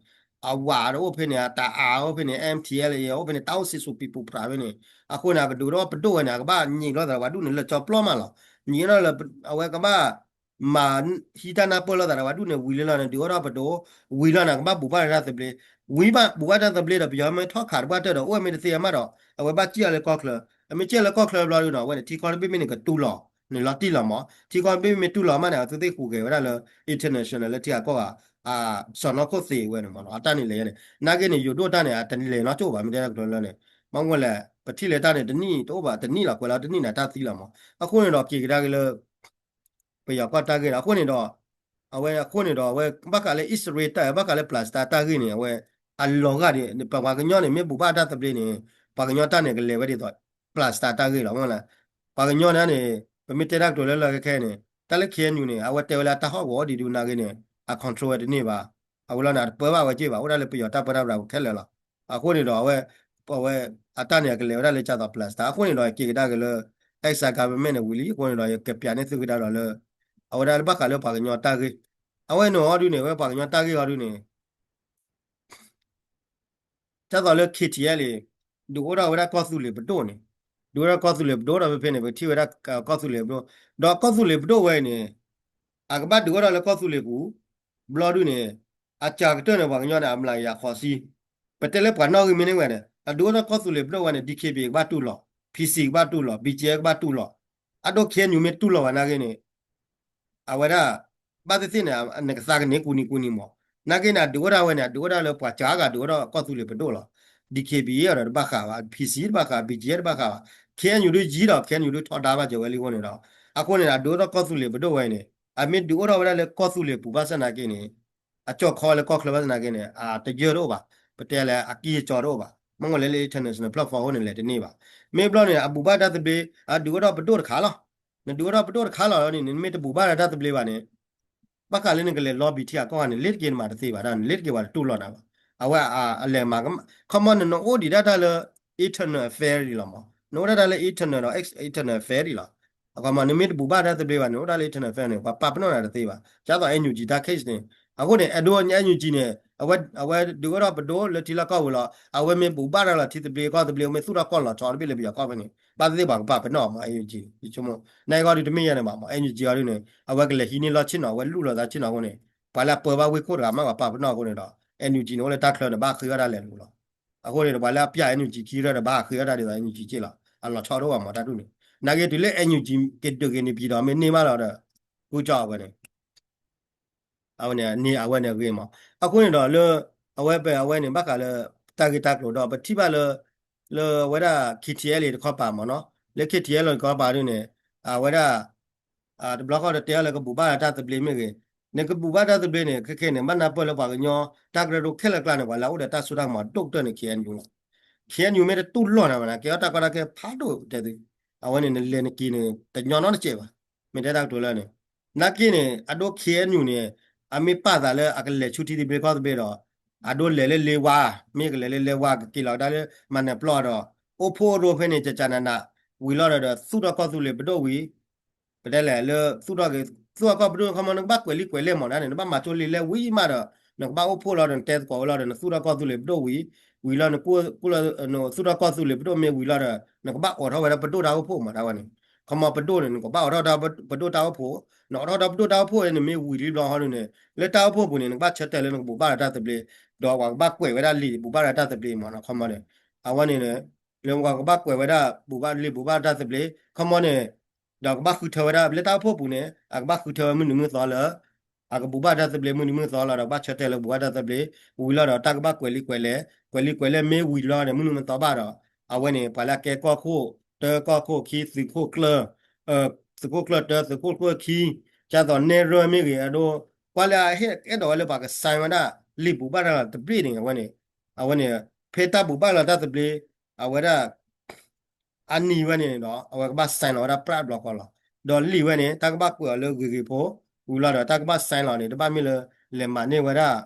အဝၤတအိၣ်ဖဲန့ၣ် အတၢ်အါအိၣ်ဖဲန့ၣ် M T L အိၣ်ဖဲန့ၣ် တၢ်အိၣ်စံးဆူၣ်ပံးပူၤဖျါဖဲန့ၣ်, အဃိန့ၣ် အကဒုးအိၣ်ထီၣ်ပဒိၣ်ဝဲန့ၣ် အကဘၣ်ညံးလိာ်သးဝဲဒူၣ်န့ၣ် လၢကၠီပျီမးလီၤ, ညံးဒီးလၢ အဝဲကဘၣ် မၤဟံးတၢ်နၢ်ပၢၢ်လိာ်သးဒီးဝဲဒူၣ်န့ၣ် ဝံၤလၢလီၤန့ၣ် ဒုးအိၣ်ထီၣ်ပဒိၣ်, ဝံၤလီၤန့ၣ် ကဘၣ်ဘူၣ်ဘၣ်တၢ်သဘျ့, ဝံၤဘၣ်ဘူၣ်ဘၣ်တၢ်သဘျ့ဒီး ပယီၤမ့ၢ်ထီၣ်ခးတပှၢ်တၢၢ်ဒီး အိၣ်ဝဲမ့ၢ်တသ့အမးဒီး အဝဲဘၣ်စံၣ်အီၤလၢကီၢ်ချၢ, အမ့ၢ်စံၣ်အီၤလၢကီၢ်ချၢဘျီဒီး အဝဲန့ၣ် ထံကီၢ်တဘ့ၣ်မ့ၢ်န့ၣ် ကတူၢ်လိာ်န့ၣ်လီၤတံၢ်လီၤမး, ထံကီၢ်တဘ့ၣ်မ့ၢ်တူၢ်လိာ်မးန့ၣ် အဝဲသ့ၣ်ဃုာ်ဂဲၤဝဲဒၣ်လၢ international လၢထံဂၤကီၢ်ဂၤ စီၢ်နီၤခိၣ်သ့ဝဲန့ၣ်မးလီၤ, အတၢ်န့ၣ်လဲၣ်န့ၣ် နာ်က့န့ၣ် ယိၤဒိၣ်တၢ်န့ၣ် အတလဲၤနီတကၠိၢ်ဘၣ် မ့ၢ်တဲတၢ်ကတိၤလၢန့ၣ်, မ့ၢ်ဝဲလဲၣ် ပထံၣ်လၢတၢ်န့ၣ် တနံၣ်တအိၣ်ဘၣ် တနံၣ်လီၤ ကွဲးလီၤတနံၣ်န့ၣ် တၢ်သံလီၤမး, အဃိန့ၣ်ဒီးက့ၤကဒါက့ၤလၢ ပယီၤကီၢ်တၢ်ဂ့ၢ်ဒီး အဃိန့ၣ်ဒီး အဝဲအဃိန့ၣ်ဒီး အဝဲဘၣ်ဃးလၢ Israel တၢ် ဘၣ်ဃးလၢ Palestine တၢ်ဂ့ၢ်န့ၣ် အဝဲ အလီၤဂာ်ဒ် ပပှၤကညီန့ၣ် မ့ၢ်ဘူၣ်ဘၣ်တၢ်သဘျ့န့ၣ် ပှၤကညီတၢ်န့ၣ် ကလဲၤဝဲဒ်သိး Palestine တၢ်ဂ့ၢ်လီၤ, မ့ၢ်လဲၣ် ပှၤကညီန့ၣ်န့ၣ် ပမ့ၢ်တဲတၢ်ကတိၤလၢလၢခဲခဲန့ၣ် တၢ်လၢ K N U န့ၣ် အဝဲတဲဝဲလၢအတၢ်ဟီၣ်ကဝီၤအိၣ်ဒံးဒုးနာ်က့န့ၣ် အ control ဝဲတန့ၢ်ဘၣ်, အဝဲလီၤန့ၣ် အတပၢဘၣ်ဝဲက့ၢ်ဘၣ် အိၣ်ဒၣ်လၢပယီၤတၢ်ပၢတၢ်ပြးပူၤခဲလၢာ်လီၤ, အဃိန့ၣ်ဒီး အဝဲ အဝဲ အတၢ်န့ၣ် အကလဲၤဝဲဒၣ်လၢကၢ်သိး Palestine အဃိန့ၣ်ဒီး က့ၤကဒါက့ၤလၢ exile government န့ၣ်ဝံၤလံ အဃိန့ၣ်ဒီး ယကပျးန့ၢ်သုကဒါဒီးလၢ အဝဲဒၣ်လၢဘၣ်ဃးလၢပှၤကညီတၢ်ဂ့ၢ်, အဝဲန့ၣ်အီၤဒုန့ၣ် အဝဲပှၤကညီတၢ်ဂ့ၢ်အီၤဒုန့ၣ် ဒ်သိးလၢ K T L အံၤ ဒုးအိၣ်ထီၣ်ဝဲဒၣ်ကီၢ်သူလ့ၤပဒိၣ်န့ၣ်, ဒုးအိၣ်ထီၣ်ကီၢ်သူလ့ၤပဒိၣ်ဒီးဖဲဖဲန့ၣ် ပထံၣ်ဝဲဒၣ်ကီၢ်သူလ့ၤပဒိၣ်, ဒီးကီၢ်သူလ့ၤပဒိၣ်ဝဲအံၤန့ၣ် အကဘၣ်ဒုးအိၣ်ထီၣ်လၢကီၢ်သူလ့ၤပူၤ ဘျီဒုန့ၣ် အစှၤကတၢၢ်န့ၣ် ပှၤကညီန့ၣ် အမျးကယၤဃိးဆံ, ပတဲလၢပှၤနီၣ်ဂံၢ်မ့ၢ်န့ၢ်ဝဲန့ၣ် အဒုးအိၣ်ထီၣ်ကီၢ်သူလ့ၤပဒိၣ်ဝဲန့ၣ် D K B A ကဘၣ်တူၢ်လိာ်, P C ကဘၣ်တူၢ်လိာ်, B G F ကဘၣ်တူၢ်လိာ်, အဒိ K N U မ့ၢ်တူၢ်လိာ်ဝဲနာ်က့န့ၣ် အဝဲဒၣ် ဘၣ်သ့ၣ်သ့ၣ်န့ၣ် နကသးကန့ၢ်ကူနံၤကူနံၤမး, နာ်က့န့ၣ် အဒုးအိၣ်ထီၣ်ဝဲန့ၣ် အဒုးအိၣ်ထီၣ်လၢပှၤစှၤဂၤဒုးအိၣ်ထီၣ်ကီၢ်သူလ့ၤပဒိၣ်လီၤ, D K B A အီၤဒီးတဘၣ်ဃးဘၣ်, P C တဘၣ်ဃး, B G F တဘၣ်ဃးဘၣ်, K N U ဒုးယံၤဒီး K N U ဒုးထီဒါဘၣ်က့ၤဝဲလံအဃိန့ၣ်ဒီး အဃိန့ၣ် အဒုးအိၣ်ထီၣ်ကီၢ်သူလ့ၤပဒိၣ်ဝဲအံၤန့ၣ် အမ့ၢ်ဒုးအိၣ်ထီၣ်ဝဲဒၣ်လၢကီၢ်သူလ့ၤပူၤဘၣ်ဆၣ်နာ်က့န့ၣ် အကၠီၣ်ခီလၢကီၢ်ချၢဘၣ်ဆၣ်နာ်က့န့ၣ် အတယၢၢ်တအိၣ်ဘၣ်, ပတဲလဲၣ် အကံၢ်အစီတအိၣ်ဘၣ်, မ့ၢ်ဝဲလဲၣ်လၢ international platform အဃိန့ၣ် လဲၤတန့ၢ်ဘၣ်, မ့ၢ်ဘျီန့ၣ် အဘူၣ်ဘၣ်တၢ်သဘျ့ အဒုးအိၣ်ထီၣ်ပဒိၣ်တခါလီၤ, နဒုးအိၣ်ထီၣ်ပဒိၣ်တခါလီၤန့ၣ် နမ့ၢ်တဘူၣ်ဘၣ်ဒီးတၢ်သဘျ့ဘၣ်န့ၣ် ဘၣ်ဃးလၢနကလဲၤ lobby ထံဂၤကီၢ်ဂၤန့ၣ် လ့တက့ၤနမၤတသ့ဘၣ်ဒီး နလ့တက့ၤပှၤတတူၢ်လိာ်နၤဘၣ်, အဝဲအလဲၤမၤ ခီမီ နနအိၣ်ဒံးဒၣ်တၢ်လၢ internal affair ဒံးလီၤမး, နအိၣ်ဒၣ်တၢ်လၢ internal ဒီး internal affair ဒံးလီၤ, အခီမီ နမ့ၢ်တဘူၣ်ဘၣ်တၢ်သဘျ့ဘၣ်န့ၣ် အိၣ်ဒၣ်လၢ internal affair န့ၣ် ပှၤပာ်ပနီၣ်နၤတသ့ဘၣ်, ဒ်သိး N U G တၢ် case န့ၣ်, အဃိန့ၣ် အဲၣ်ဒိး N U G န့ၣ် အဝဲ အဝဲဒုးအိၣ်ထီၣ်ပဒိၣ်လၢထံလီၢ်ကီၢ်ပူၤလီၤ, အဝဲမ့ၢ်ဘူၣ်ဘၣ်တၢ်လီၤထံသဘျ့ကီၢ်သဘျ့ အဝဲမ့ၢ်သူၣ်ထီၣ်ကီၢ်လီၤဆီတဘ့ၣ်လၢပယီၤကီၢ်ဖဲန့ၣ် ဘၣ်သ့ၣ်သ့ၣ်ပှၤကပာ်ပနီၣ်မး N U G ယဆိကမိၣ် နဂီၢ်ဒုးတမ့ၢ်ယဲန့ၣ်ဘၣ်မး N U G အီၤဒုးန့ၣ် အဝဲကလဲၤဟံးန့ၢ်လီၢ်ဆ့ၣ်နီၤ အဝဲလူၢ်လီၤသးဆ့ၣ်နီၤအဃိန့ၣ် ပှၤလၢအပၢဘၣ်ဝ့ၢ်ခိၣ်တဂၤမး ပှၤပာ်ပနီၣ်အဃိန့ၣ်ဒီး N U G န့ၣ် အိၣ်လၢတၢ်ချၢန့ၣ် ဘၣ်ဃ့အီၣ်တၢ်လဲၤလိာ်လီၤ, အဃိန့ၣ်ဒီး ပှၤလၢအပျၢ် N U G ခံရၢၢ်ဒီး ဘၣ်ဃ့အီၣ်တၢ်ဒ်သိး N U G က့ၢ်လီၤ, အလီၤဆီတအိၣ်ဘၣ်မးတၢ်ဒုးန့ၣ်, နာ်က့တုၤလၢ N U G ကဒုးက့ၤန့ၣ် ပြည်တော် မ့ၢ်န့ၢ်ဘၣ်လီၤဒီး ဃုကၠီအဝဲန့ၣ် အဝဲန့ၣ် န့ၢ်အဝဲန့ၣ်အဂ့ၢ်မး, အဃိန့ၣ်ဒီးလၢ အဝဲပ အဝဲန့ၣ် ဘၣ်ဃးလၢ တၢ်ဂ့ၢ်တၢ်ကျိၤဒီး ပထံၣ်ဘၣ်လၢ လၢအဝဲဒၣ် K T L A တခီပၤမးနီၤ, လၢ K T L A တခီပၤဒ်န့ၣ် အဝဲဒၣ် တဘျီဃီဒီးတဲအီၤလၢကဘူၣ်ဘၣ်တၢ်သဘျ့မ့ၢ်ဂ့ၤ, နကဘူၣ်ဘၣ်တၢ်သဘျ့န့ၣ် ခဲခဲန့ၣ် ဘၣ်နၢ်ပၢၢ်လၢပှၤကညီ တၢ်ကရၢကရိခဲလၢာ်ကျါန့ၣ် ပှၤလၢအအိၣ်ဒီးတၢ်စိတၢ်ကမီၤဒိၣ်ကတၢၢ်န့ၣ် K N U လီၤ, K N U မ့ၢ်တတူၢ်လိာ်နၤဘၣ်န့ၣ် ကဲထီၣ်တၢ်ကီတၢ်ခဲဖးဒိၣ်တဲသု, အဝဲန့ၣ် နလဲၤနက့ၤန့ၣ် တညီနီတစဲးဘၣ်, မ့ၢ်တဲတၢ်ကတိၤလၢန့ၣ် နာ်က့န့ၣ် အဒိ K N U န့ၣ် အမ့ၢ်ပာ်သးလၢအကလဲၤဆူထံသဘျ့ကီၢ်သဘျ့ဒီး အဒိလဲၤလၢလ့ဝါ, မ့ၢ်ကလဲၤလၢလ့ဝါ ကက့ၤလီၤကဒါလၢမၤနၢၤပျီဒီး အိၣ်ဖှိၣ်အဒိဖဲန့ၣ် ကကနန ဝံၤလီၤဒီး သူၣ်ထီၣ်ကီၢ်သူလ့ၤပဒိၣ်ဝံၤ ပတဲလဲၣ်လၢ သူၣ်ထီၣ်က့ၤ သူၣ်ထီၣ်ကီၢ်ပဒိၣ်ခီမီ နကဘၣ်ကွဲးလံာ်ကွဲးလဲၢ်မးဒၣ်န့ၣ် နဘၣ်မၤကၠိလံာ်လဲၢ်ဝံၤမးဒီး နကဘၣ်အိၣ်ဖှိၣ်လီၤဒီး နတဲသကိးဝဲလီၤဒီး နသူၣ်ထီၣ်ကီၢ်သူလ့ၤပဒိၣ်ဝံၤ ဝံၤလီၤ နကူၣ်လီၤ သူၣ်ထီၣ်ကီၢ်သူလ့ၤပဒိၣ်မ့ၢ်ဝံၤလီၤဒီး နကဘၣ်အိးထီၣ်ဝဲဒၣ်ပဒိၣ်တၢ်အိၣ်ဖှိၣ်မးဒၣ်ဝဲန့ၣ် ခီမီပဒိၣ်န့ၣ် နကဘၣ်အိးထီၣ်ပဒိၣ်တၢ်အိၣ်ဖှိၣ်, နအိးထီၣ်ဒီးပဒိၣ်တၢ်အိၣ်ဖှိၣ်န့ၣ် မ့ၢ်ဝံၤလံဘျီဟီဒ်န့ၣ် လၢတၢ်အိၣ်ဖှိၣ်ပူၤန့ၣ် နကဘၣ်ဆၢတဲာ်လၢနကဘူၣ်ဘၣ်ဒီးတၢ်သဘျ့, ဒီးပှၤကဘၣ်ကွဲးဝဲဒၣ်လံာ်ဘူၣ်ဘၣ်ဒီးတၢ်သဘျ့မးနီၤ ခီမီန့ၣ်, အဝဲန့ၣ် လၢပှၤကဘၣ်ကွဲးဝဲဒၣ်ဘူၣ်ဘၣ်လံာ်ဘူၣ်ဘၣ်တၢ်သဘျ့ ခီမီန့ၣ်, ဒီးကဘၣ်ဃုထၢဝဲဒၣ်လၢတၢ်အိၣ်ဖှိၣ်ပူၤန့ၣ် အကဘၣ်ဃုထၢဝဲမုၢ်နံၤမုၢ်သီလၢ အကဘူၣ်ဘၣ်တၢ်သဘျ့မုၢ်နံၤမုၢ်သီလီၤဒီး ကဘၣ်ဆၢတဲာ်လၢဘူၣ်ဘၣ်တၢ်သဘျ့, ဝံၤလီၤဒီးတၢ်ကဘၣ်ကွဲးလံာ်ကွဲးလဲၢ်, ကွဲးလံာ်ကွဲးလဲၢ်မ့ၢ်ဝံၤလီၤန့ၣ် မုၢ်နံၤမုၢ်သီဘၣ်ဒီး အဝဲန့ၣ် ပှၤလၢအကဲကီၢ်ခိၣ် တၢ ကီၢ်ခိၣ်ခံ သုးခိၣ်ကျၢၢ်, သုးခိၣ်ကျၢၢ်တၢ သုးခိၣ်ကျၢၢ်ခံ, ကၢ်သိးနဲၣ်ရွဲၢ်မ့ၢ်ဂ့ၤ အဒိ ကွၢ်လၢအဟ့ၣ်အဲၣ်ဒိးဝဲလၢပှၤက sign ဝဲဒၣ် လံာ်ဘူၣ်ဘၣ်တၢ်သဘျ့န့ၣ် အဝဲန့ၣ်, အဝဲန့ၣ် ဖဲတၢ်ဘူၣ်ဘၣ်လီၤတၢ်သဘျ့ အဝဲဒၣ် အနံၤဝဲန့ၣ်ဒီး အဝဲကဘၣ် sign လီၤဝဲဒၣ်ပြၣ်ဘျီဃီလီၤ. ဒီးလံာ်ဝဲန့ၣ် တၢ်ကဘၣ်ကွဲးအီၤလၢဂ့ၤဂ့ၤဖိ, ဝံၤလီၤဒီးတၢ်ကဘၣ် sign လီၤန့ၣ် တဘၣ်မ့ၢ်လၢ လဲၤမၤန့ၢ်ဝဲဒၣ်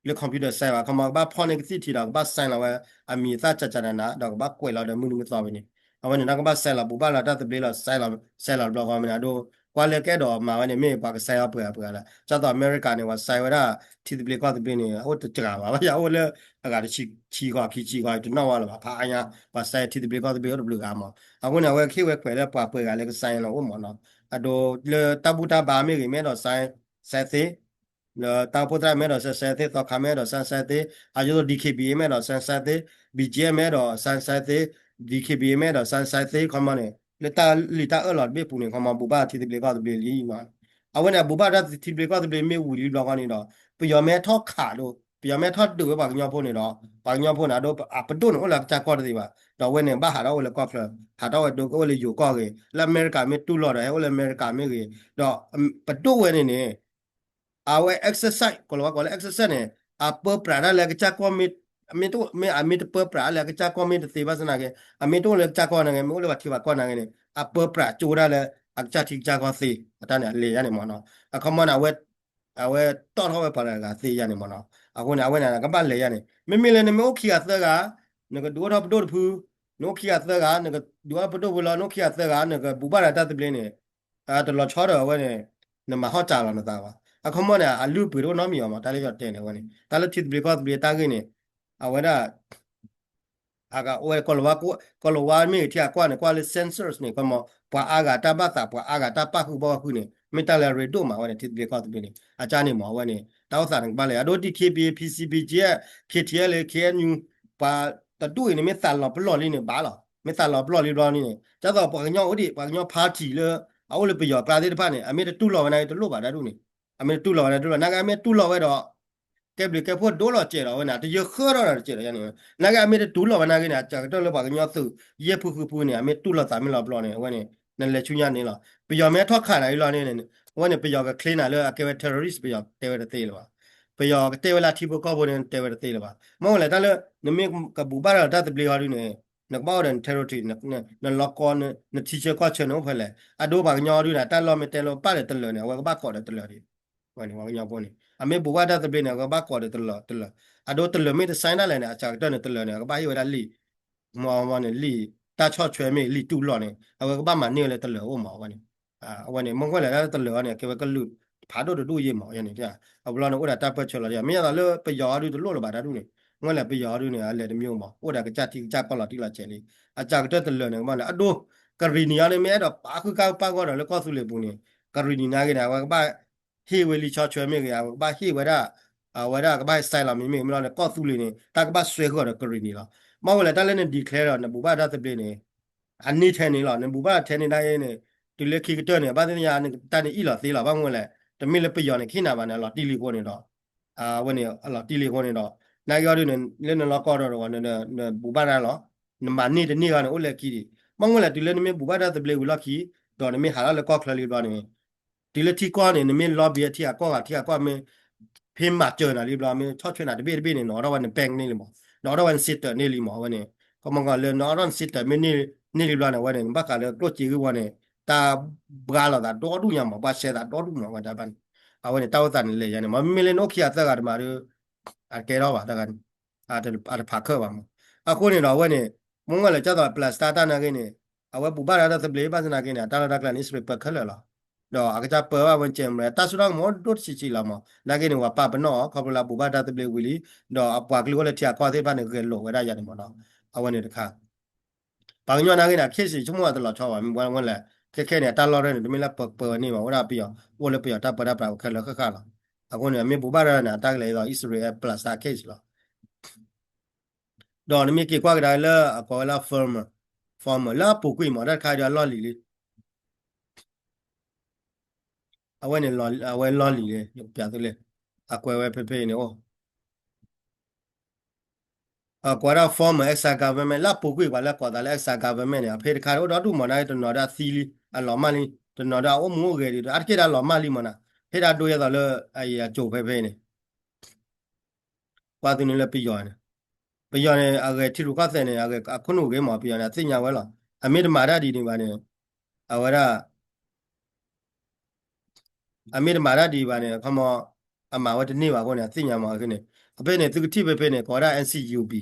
လၢ computer sign ဘၣ်, ခီမီကဘၣ်ဖီၣ်န့ၢ်ကသံၣ်ထံးဒီး ကဘၣ် sign လီၤဝဲ အမံၤအသၣ်ကကနန ဒီးကဘၣ်ကွဲးလီၤဒီးမုၢ်နံၤမုၢ်သီဝဲန့ၣ်, အဝဲန့ၣ် နကဘၣ်စဲးလီၤ ဘူၣ်ဘၣ်လီၤတၢ်သဘျ့လီၤ စဲးလီၤ စဲးလီၤတဘျီဃီမ့ၢ်န့ၣ် အဒိ ကွၢ်လၢကအဲၣ်ဒိးမၤဝဲန့ၣ် မ့ၢ်ပှၤကစဲးအီၤပှဲၤပှဲၤလီၤ ဒ်သိးအမဲရကၤန့ၣ် ပှၤစဲးဝဲဒၣ် ထံသဘျ့ကီၢ်သဘျ့န့ၣ် အအိၣ်တစှၤဘၣ် ဘၣ်ယၤအိၣ်လၢ အဂၤတဆံ ဆံဂီၤခံဆံဂီၤ တနီၣ်ဝဲလၢၤဘၣ် ဖးအါညါ ပှၤစဲးထံသဘျ့ကီၢ်သဘျ့အိၣ်တဘျုးဂၤမး အဃိန့ၣ် အဝဲကဟ့ၣ်ဝဲခွဲးလၢပှၤပှဲၤဂၤလၢကစဲးလီၤအိၣ်မးနီၤ အဒိလၢတၢ်ဘူၣ်တၢ်ဘါမ့ၢ်ဂ့ၤ မ့ၢ်အဲၣ်ဒိးစဲး စဲးသ့ လၢတၢ်အိၣ်ဖှိၣ်သရၣ်မ့ၢ်အဲၣ်ဒိးစဲးစဲးသ့ သီခါမ့ၢ်အဲၣ်ဒိးစဲးစဲးသ့ အယိသိး D K B A မ့ၢ်အဲၣ်ဒိးစဲးစဲးသ့ B G F မ့ၢ်အဲၣ်ဒိးစဲးစဲးသ့ D K B A မ့ၢ်အဲၣ်ဒိးစဲးစဲးသ့ ခီမီန့ၣ် လၢတၢ်လံၣ်တၢ်အၢၣ်လီၤတဘ့ၣ်ပူၤန့ၣ် ခီမီ ဘူၣ်ဘၣ်ထံသဘျ့ကီၢ်သဘျ့လံမး အဝဲန့ၣ် ဘူၣ်ဘၣ်တၢ်ထံသဘျ့ကီၢ်သဘျ့မ့ၢ်ဝံၤလံဘျီဃီန့ၣ်ဒီး ပယီၤမ့ၢ်ထီၣ်ခးဒိ ပယီၤမ့ၢ်ထီၣ်ဒုးဝဲပှၤကညီဖိန့ၣ်ဒီး ပှၤကညီဖိန့ၣ် အဒိ အပဒိၣ်န့ၣ်အိၣ်လၢအကစၢ်ကီၢ်တသ့ဘၣ် ဒီးအဝဲန့ၣ် ဘၣ်ဟးထီၣ်အိၣ်လၢကီၢ်ချၢ ဟးထီၣ်ဝဲဒိကအိၣ်လၢယိၤကီၢ်ဂ့ၤ လၢအမဲရကၤမ့ၢ်တူၢ်လိာ်ဒီး ဟဲအိၣ်လၢအမဲရကၤမ့ၢ်ဂ့ၤ ဒီး ပဒိၣ်ဝဲန့ၣ်န့ၣ် အဝဲ exercise ကိးလီၤဝဲကိးလၢ exercise န့ၣ် အပၢပြးတၢ်လၢအကစၢ်ကီၢ်မ့ၢ် မ့ၢ်တအိၣ် မ့ၢ်အမ့ၢ်တပၢပြးလၢအကစၢ်ကီၢ်မ့ၢ်တသ့ဘၣ်ဆၣ်နာ်က့ အမ့ၢ်တအိၣ်လၢကစၢ်ကီၢ်နာ်က့ မ့ၢ်အိၣ်လၢပှၤထံပှၤကီၢ်နာ်က့န့ၣ် အပၢပြးကၠိဒၣ်လၢ အကစၢ်ထံကစၢ်ကီၢ်သ့ အတၢ်န့ၣ် အလဲၤယါန့ၣ်မးနီၤ အခီမီန့ၣ် အဝဲ အဝဲတီၣ်ထီၣ်ဝဲပှၤတဂၤသ့ယါန့ၣ်မးနီၤ အဃိန့ၣ် အဝဲန့ၣ် ကဘၣ်လဲၤယါန့ၣ် မ့မ့ၢ်လၢနမ့ၢ်အိၣ်ခံဂၤသၢဂၤ နကဒုးအိၣ်ထီၣ်ပဒိၣ်တဖု နအိၣ်ခံဂၤသၢဂၤ နကဒုးအိၣ်ထီၣ်ပဒိၣ်ဖုလီၤ နအိၣ်ခံဂၤသၢဂၤ နကဘူၣ်ဘၣ်ဒီးတၢ်သဘျ့န့ၣ် တလီၤဆီဒီးအဝဲန့ၣ် နမၤဟီၣ်စၢ်လီၤနသးဘၣ် အခီမီန့ၣ် အလုၢ်အပှ့ၤတအိၣ်နီတမံၤအီၤမး တၢ်လၢယတဲန့ၣ်အဝဲန့ၣ် တၢ်လၢထံသဘျ့ကီၢ်သဘျ့တၢ်ဂ့ၢ်န့ၣ် အဝဲဒၣ် အဝဲ ကီၤလၤဝါမ့ၢ်ဂ့ၤ ထံအကွၢ်န့ၣ် ကွၢ်လၢ census န့ၣ် ကမီၤ ပှၤအါဂၤတၢ်ဘၣ်သး ပှၤအါဂၤတၢ်ပာ်ဃုာ်ဘၣ်ဃုာ်န့ၣ် မ့ၢ်တၢ်လၢအရ့ဒိၣ်မးဝဲန့ၣ် ထံသဘျ့ကီၢ်သဘျ့န့ၣ် အကၢ်န့ၣ်မး အဝဲန့ၣ် တၢ်အိၣ်သးန့ၣ် ကဘၣ်လဲၤ အဒိ D K B A, P C P, G F, K T L, K N U ပှၤတဒူၣ်အံၤန့ၣ် မ့ၢ်သးလီၤပလီၢ်လံန့ၣ် ဘၣ်လီၤ မ့ၢ်သးလီၤပလီၢ်လံဘျီန့ၣ် ဒ်သိးပှၤကညီအိၣ်ဒံး ပှၤကညီ party လၢ အအိၣ်လၢပယီၤကျါသ့ၣ်တဖၣ်န့ၣ် အမ့ၢ်တတူၢ်လိာ်ဝဲနာ်က့ တလိၣ်ဘၣ်တၢ်ဒူၣ်န့ၣ် အမ့ၢ်တတူၢ်လိာ်ဝဲနာ်က့ တလိၣ်ဘၣ် နာ်က့အမ့ၢ်တူၢ်လိာ်ဝဲဒီး ကဲဘျုးကဲဖှိၣ်ဒိၣ်လီၤစဲးဒီးဝဲန့ၣ် တယၢၤဃၢထီၣ်ဒီးတစဲးဒီးန့ၣ် နာ်က့အမ့ၢ်တတူၢ်လိာ်ဝဲနာ်က့န့ၣ် အစှၤကတၢၢ်လၢပှၤကညီသုး ယဲၢ်ဖုဃုဖုန့ၣ် အမ့ၢ်တူၢ်လိာ်သးမ့ၢ်လီၤပျီန့ၣ် အဝဲန့ၣ် နလဲၤဆူညါန့ၣ်လီၤ ပယီၤမ့ၢ်ထီၣ်ခးနၤအံၤလီၤန့ၣ် အဝဲန့ၣ် ပယီၤက claim နၤလၢအကဲဝဲ terrorist ပယီၤတဲဝဲတသ့လၢၤဘၣ် ပယီၤကတဲဝဲလၢထံဖိကီၢ်ဖိန့ၣ် တဲဝဲတသ့လၢၤဘၣ် မ့ၢ်ဝဲလဲၣ်တၢ်လၢ နမ့ၢ်ကဘူၣ်ဘၣ်ဒီးတၢ်သဘျ့ဟီဒုန့ၣ် နကဘၣ်အိၣ်ဒီးန territory နလီၢ်ကီ နထံဆၢကီၢ်ဆၢန့ၣ်အိၣ်ဖဲလဲၣ် အဒိပှၤကညီဒုန့ၣ် တၢ်လီၢ်မ့ၢ်တဲလၢပာ်ဒီးတလၢာ်န့ၣ် အဝဲကဘၣ်ကိးဒီးတလၢာ်ဒံး ဝဲန့ၣ် ပှၤကညီဖိန့ၣ် အမ့ၢ်ဘူၣ်ဘၣ်တၢ်သဘျ့န့ၣ် အကဘၣ်ကိးဒီးတလၢာ်တလၢာ် အဒိတလၢာ်မ့ၢ်တ sign ဒၣ်လဲာ်န့ၣ် အစှၤကတၢၢ်န့ၣ်တလၢာ်န့ၣ် အကဘၣ်ဟ့ၣ်ဝဲဒၣ်လံာ် မ့ၢ်ဝဲန့ၣ် လံာ် တၢ်ဆီၣ်ထွဲမ့ၢ်လံာ်တူၢ်လိာ်န့ၣ် အဝဲကဘၣ်မၤန့ၢ်ဝဲလၢတလၢာ်အိၣ်မးဝဲန့ၣ် အဝဲန့ၣ် မ့ၢ်ဝဲလဲၣ်တၢ်လၢတလၢာ်အီၤန့ၣ် ကဲဝဲကလုာ်ဖးဒိၣ်တဒူၣ်ယဲၢ်မး ယဲန့ၣ် အဘျီန့ၣ်အိၣ်ဒီးတၢ်ပၢၢ်ဆၢလီၤ မ့ၢ်ယသးလၢပယီၤအီၤဒုတလိၣ်လၢၤဘၣ်တၢ်ဒူၣ်န့ၣ် မ့ၢ်လဲၣ်ပယီၤအီၤဒုန့ၣ် အလဲၤတမံၤမး အိၣ်ဒီးကစၢ်ထံကစၢ်ကီၢ်လီၤတံၢ်လီၤဆဲးလံ အစှၤကတၢၢ်တလၢာ်န့ၣ် ကဘၣ်န့ၣ် အဒိ ကရံၣ်နံၤအီၤန့ၣ် မ့ၢ်အဲၣ်ဒိးပာ်ဃုာ်ကါပာ်ဂီၢ်ဒီးလၢကီၢ်သူလ့ၤပူၤန့ၣ် ကရံၣ်နံၤနာ်က့န့ၣ် အဝဲကဘၣ်ဟ့ၣ်ဝဲလံာ်ဆီၣ်ထွဲမ့ၢ်ဂ့ၤ အဝဲကဘၣ်ဟ့ၣ်ဝဲဒၣ် အဝဲဒၣ်ကဘၣ်ဟ့ၣ် sign လီၤမ့မ့ၢ်မ့ၢ်လီၤန့ၣ် ကီၢ်သူလ့ၤန့ၣ် တၢ်ကဘၣ်စွဲဃုာ်အီၤဒီးကရံၣ်နံၤလီၤ မ့ၢ်ဝဲလဲၣ်တၢ်လၢန declare ဒီးနဘူၣ်ဘၣ်တၢ်သဘျ့န့ၣ် အန့ၢ်ထဲန့ၣ်လီၤ နဘူၣ်ဘၣ်ထဲန့ၣ်နာ်က့န့ၣ် တုၤလၢခံကတၢၢ်န့ၣ် ဘၣ်သ့ၣ်ညါတၢ်န့ၣ်အ့ၣ်လိာ်သ့လီၤ ဘၣ်မ့ၢ်ဝဲလဲၣ် တမ့ၢ်လၢပယီၤန့ၣ် ကဟ့ၣ်နၤဘၣ်န့ၣ် အလီၤတံၢ်လံအဃိန့ၣ်ဒီး အဝဲန့ၣ် အလီၤတံၢ်လံအဃိန့ၣ်ဒီး နာ်က့အီၤဒုန့ၣ် လၢနလီၢ်ကီၢ်ဒီး နဘူၣ်ဘၣ်တၢ်လီၤ နမၤန့ၢ်တန့ၢ်ဂီၢ်န့ၣ် အိၣ်လၢခံဒံး ဘၣ်မ့ၢ်ဝဲလဲၣ် တုၤလၢနမ့ၢ်ဘူၣ်ဘၣ်တၢ်သဘျ့ဝံၤလီၢ်ခံ ဒီးနမ့ၢ်ဟးထီၣ်လၢကီၢ်ချၢလံဘျီန့ၣ် တုၤလၢထံကီၢ်န့ၣ် နမ့ၢ် lobby ထံအကီၢ်ဂၤ ထံအကီၢ်မ့ၢ် ဖဲမၤစၢၤနၤလံဘျီ မ့ၢ်ဆီၣ်ထွဲနၤတဘ့ၣ်တဘ့ၣ်န့ၣ် နအိးထီၣ်ဝဲန bank န့ၢ်လံမး နအိးထီၣ်ဝဲန system န့ၢ်လံမး အဝဲန့ၣ် ကမီၤကီးလၢနအိးထီၣ်န system မ့ၢ်န့ၢ်လံဘျီန့ၣ် အဝဲန့ၣ် နဘၣ်ဃးလၢကျိၣ်စ့ဂ့ၢ်ဝီန့ၣ် တၢ်ဘှါလိာ်သးဒီဒူၣ်ညါမး ဘှါရှဲသးဒီဒူၣ်မး အဝဲတၢ်ဘၣ်န့ၣ် အဝဲန့ၣ် တၢ်အိၣ်သးန့ၣ်လဲၤယါန့ၣ်မး မ့မ့ၢ်လၢနအိၣ်ခံဂၤသၢဂၤတမးဒီး အကဲထီၣ်ဘၣ်တၢ်ဂၤန့ၣ် အတဖးခၢၣ်ဘၣ်မး အဃိန့ၣ်ဒီးအဝဲန့ၣ် မ့ၢ်ဝဲလၢကၢ်သိး Palestine တၢ်နာ်က့န့ၣ် အဝဲဘူၣ်ဘၣ်တၢ်တၢ်သဘျ့ဘၣ်ဆၣ်နာ်က့န့ၣ် အတၢ်လီၢ်တၢ်ကျဲန့ၣ် အံၣ်စရ့လးပၢခဲလၢာ်လီၤ. ဒီးအကစၢ်ပၢဘၣ်ဝဲကဲမရၢ တၢ်စိတၢ်ကမီၤဒိၣ်တဆံးဆံးလီၤမး နာ်က့န့ၣ် ပှၤပာ်ပနီၣ်အီၤ ခီဖျိလၢအဘူၣ်ဘၣ်တၢ်သဘျ့ဝံၤလံ ဒီးအပှၤကလုာ်အိၣ်လၢထံအကီၢ်သ့ၣ်တဖၣ်န့ၣ် ဂဲၤလိာ်ဝဲဒၣ်ယါန့ၣ်မးနီၤ အဝဲန့ၣ်တခါ ပှၤကညီနာ်က့န့ၣ် case ဆိကမိၣ်အတလီၤဆီဘၣ် မ့ၢ်ဝဲလဲၣ် ခဲခဲန့ၣ် အတၢ်လီၢ်ရဲၣ်န့ၣ် တမ့ၢ်လၢပၢပၢဝဲန့ၣ်ဘၣ် အိၣ်ဒၣ်ပယီၤ အိၣ်လၢပယီၤတၢ်ပၢတၢ်ပြးခဲလၢာ်ဃၣ်ဃၣ်လီၤ. အဃိန့ၣ် အမ့ၢ်ဘူၣ်ဘၣ်တၢ်န့ၣ် အတၢ်ကလဲၤဒ်သိး အံၣ်စရ့လး Palestine case လီၤ. ဒီးနမ့ၢ်က့ၤကွၢ်ကဒါလၢအကိးဝဲလၢ former former လၢအပူၤကွံာ်မး တၢ်တခါဒီးအလီၢ်လံၤလံ အဝဲန့ၣ် အဝဲလီၢ်လံၤလံ ယကပြးသုလံ အကွဲးဝဲဖဲဖဲအံၤန့ၣ်အိၣ် အကွဲးဒၣ် former exile government လၢအပူၤကွံာ်ပှၤလၢကိးသးလၢ exile government န့ၣ် အဖဲတခါအိၣ်ဒီဒူၣ်မး နာ်က့တနီၤဒီးအသံလံ အလီၤမၢ်လံ တနီၤဒီးအအိၣ်မူအိၣ်ဂဲၤဒံး အါတက့ၢ်ဒီးအလီၤမၢ်လံမးနီၤ ဖဲဒၣ်ဒိယဲသိးလၢ အံၤအစိၤဖဲဖဲအံၤန့ၣ် ကွၢ်သုန့ၣ်လၢပယီၤန့ၣ် ပယီၤန့ၣ် အဂဲၤထံရူၢ်ကီၢ်သဲးန့ၣ် အဂဲၤအခိၣ်နူာ်ဂ့ၤမး ပယီၤန့ၣ် အသ့ၣ်ညါဝဲလီၤ. အမ့ၢ်တမၤတၢ်ဒ်န့ၣ်ဘၣ်န့ၣ် အဝဲဒၣ် အမ့ၢ်တမၤတၢ်ဒ်ဘၣ်န့ၣ် ခီမီ အမၤဝဲတန့ၢ်ဘၣ်အဃိန့ၣ် အသ့ၣ်ညါမးအဃိန့ၣ် အဖဲန့ၣ် သုကထံၣ်ဖဲဖဲန့ၣ် ကိးဝဲဒၣ် N C U B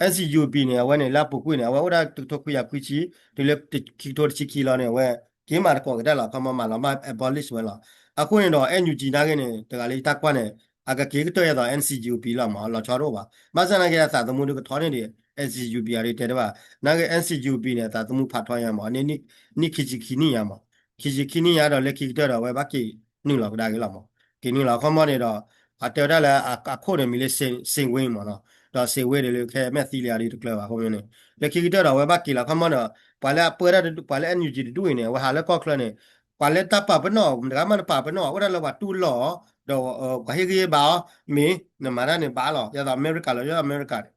NCUP န့ၣ် အဝဲန့ၣ် လၢအပူၤကွံာ်န့ၣ် အဝဲအိၣ်ဒၣ်တကထိခွံကယၤခွံဆံ တုၤလၢခံကထိတဆံခံလီၤန့ၣ် အဝဲ က့ၤမၤတကိးကတၢၢ်လီၤ ခီမီမၤလီၤမၢ် abolish ဝဲလီၤ. အဃိန့ၣ်ဒီး NUG နာ်က့န့ၣ် တဂၤလၢယတၢ်ကွၢ်န့ၣ် အကက့ၤကတၢၢ်ယဲသိး NCUP လီၤမး လီၤဆီတအိၣ်ဘၣ်. ဘၣ်ဆၣ်နာ်က့အသးသမူဒုးကထီန့ၢ်ဒံး NCUP အဒုးတဲတဘၣ်. နာ်က့ NCUP န့ၣ် အသးသမူဖးထီညါမး နံၣ်ခံဆံခံနံၣ်ညါမး ခံဆံခံနံၣ်ညါဒီးလၢခံကတၢၢ်ဒီး အဝဲဘၣ်က့ၤနုာ်လီၤကဒါက့ၤလီၤမး. က့ၤနုာ်လီၤခီမီန့ၣ်ဒီး အတဲဝဲဒၣ်လၢအခိၣ်န့ၣ်မံၤလၢ စ့ဝ့မးနီၤ ဒီးစ့ဝ့ဒီးလၢခဲမဲာ်သံလံအဒုးတကျၢၤဘၣ် ခီမီန့ၣ် လၢခံကတၢၢ်ဒီးအဝဲဘၣ်က့ၤလီၤခီမီဒီး ပှၤလၢအပၢဒၣ် ပှၤလၢ NUG တဒူၣ်အံၤန့ၣ် အဝဲဟးလၢကီၢ်ချၢန့ၣ် ပှၤလၢတၢ်ပာ်ပနီၣ် မတဂၤမးတပာ်ပနီၣ် အိၣ်ဒၣ်လၢပှၤတူၢ်လိာ်အီၤ ဒီးပှၤဟ့ၣ်ဂံၢ်ဟ့ၣ်ဘါအီၤ မ့ၢ်နမၤတၢ်န့ၣ်ဘၣ်လီၤ. ယဲသိးအမဲရကၤလီၤ ယဲသိးအမဲရကၤန့ၣ်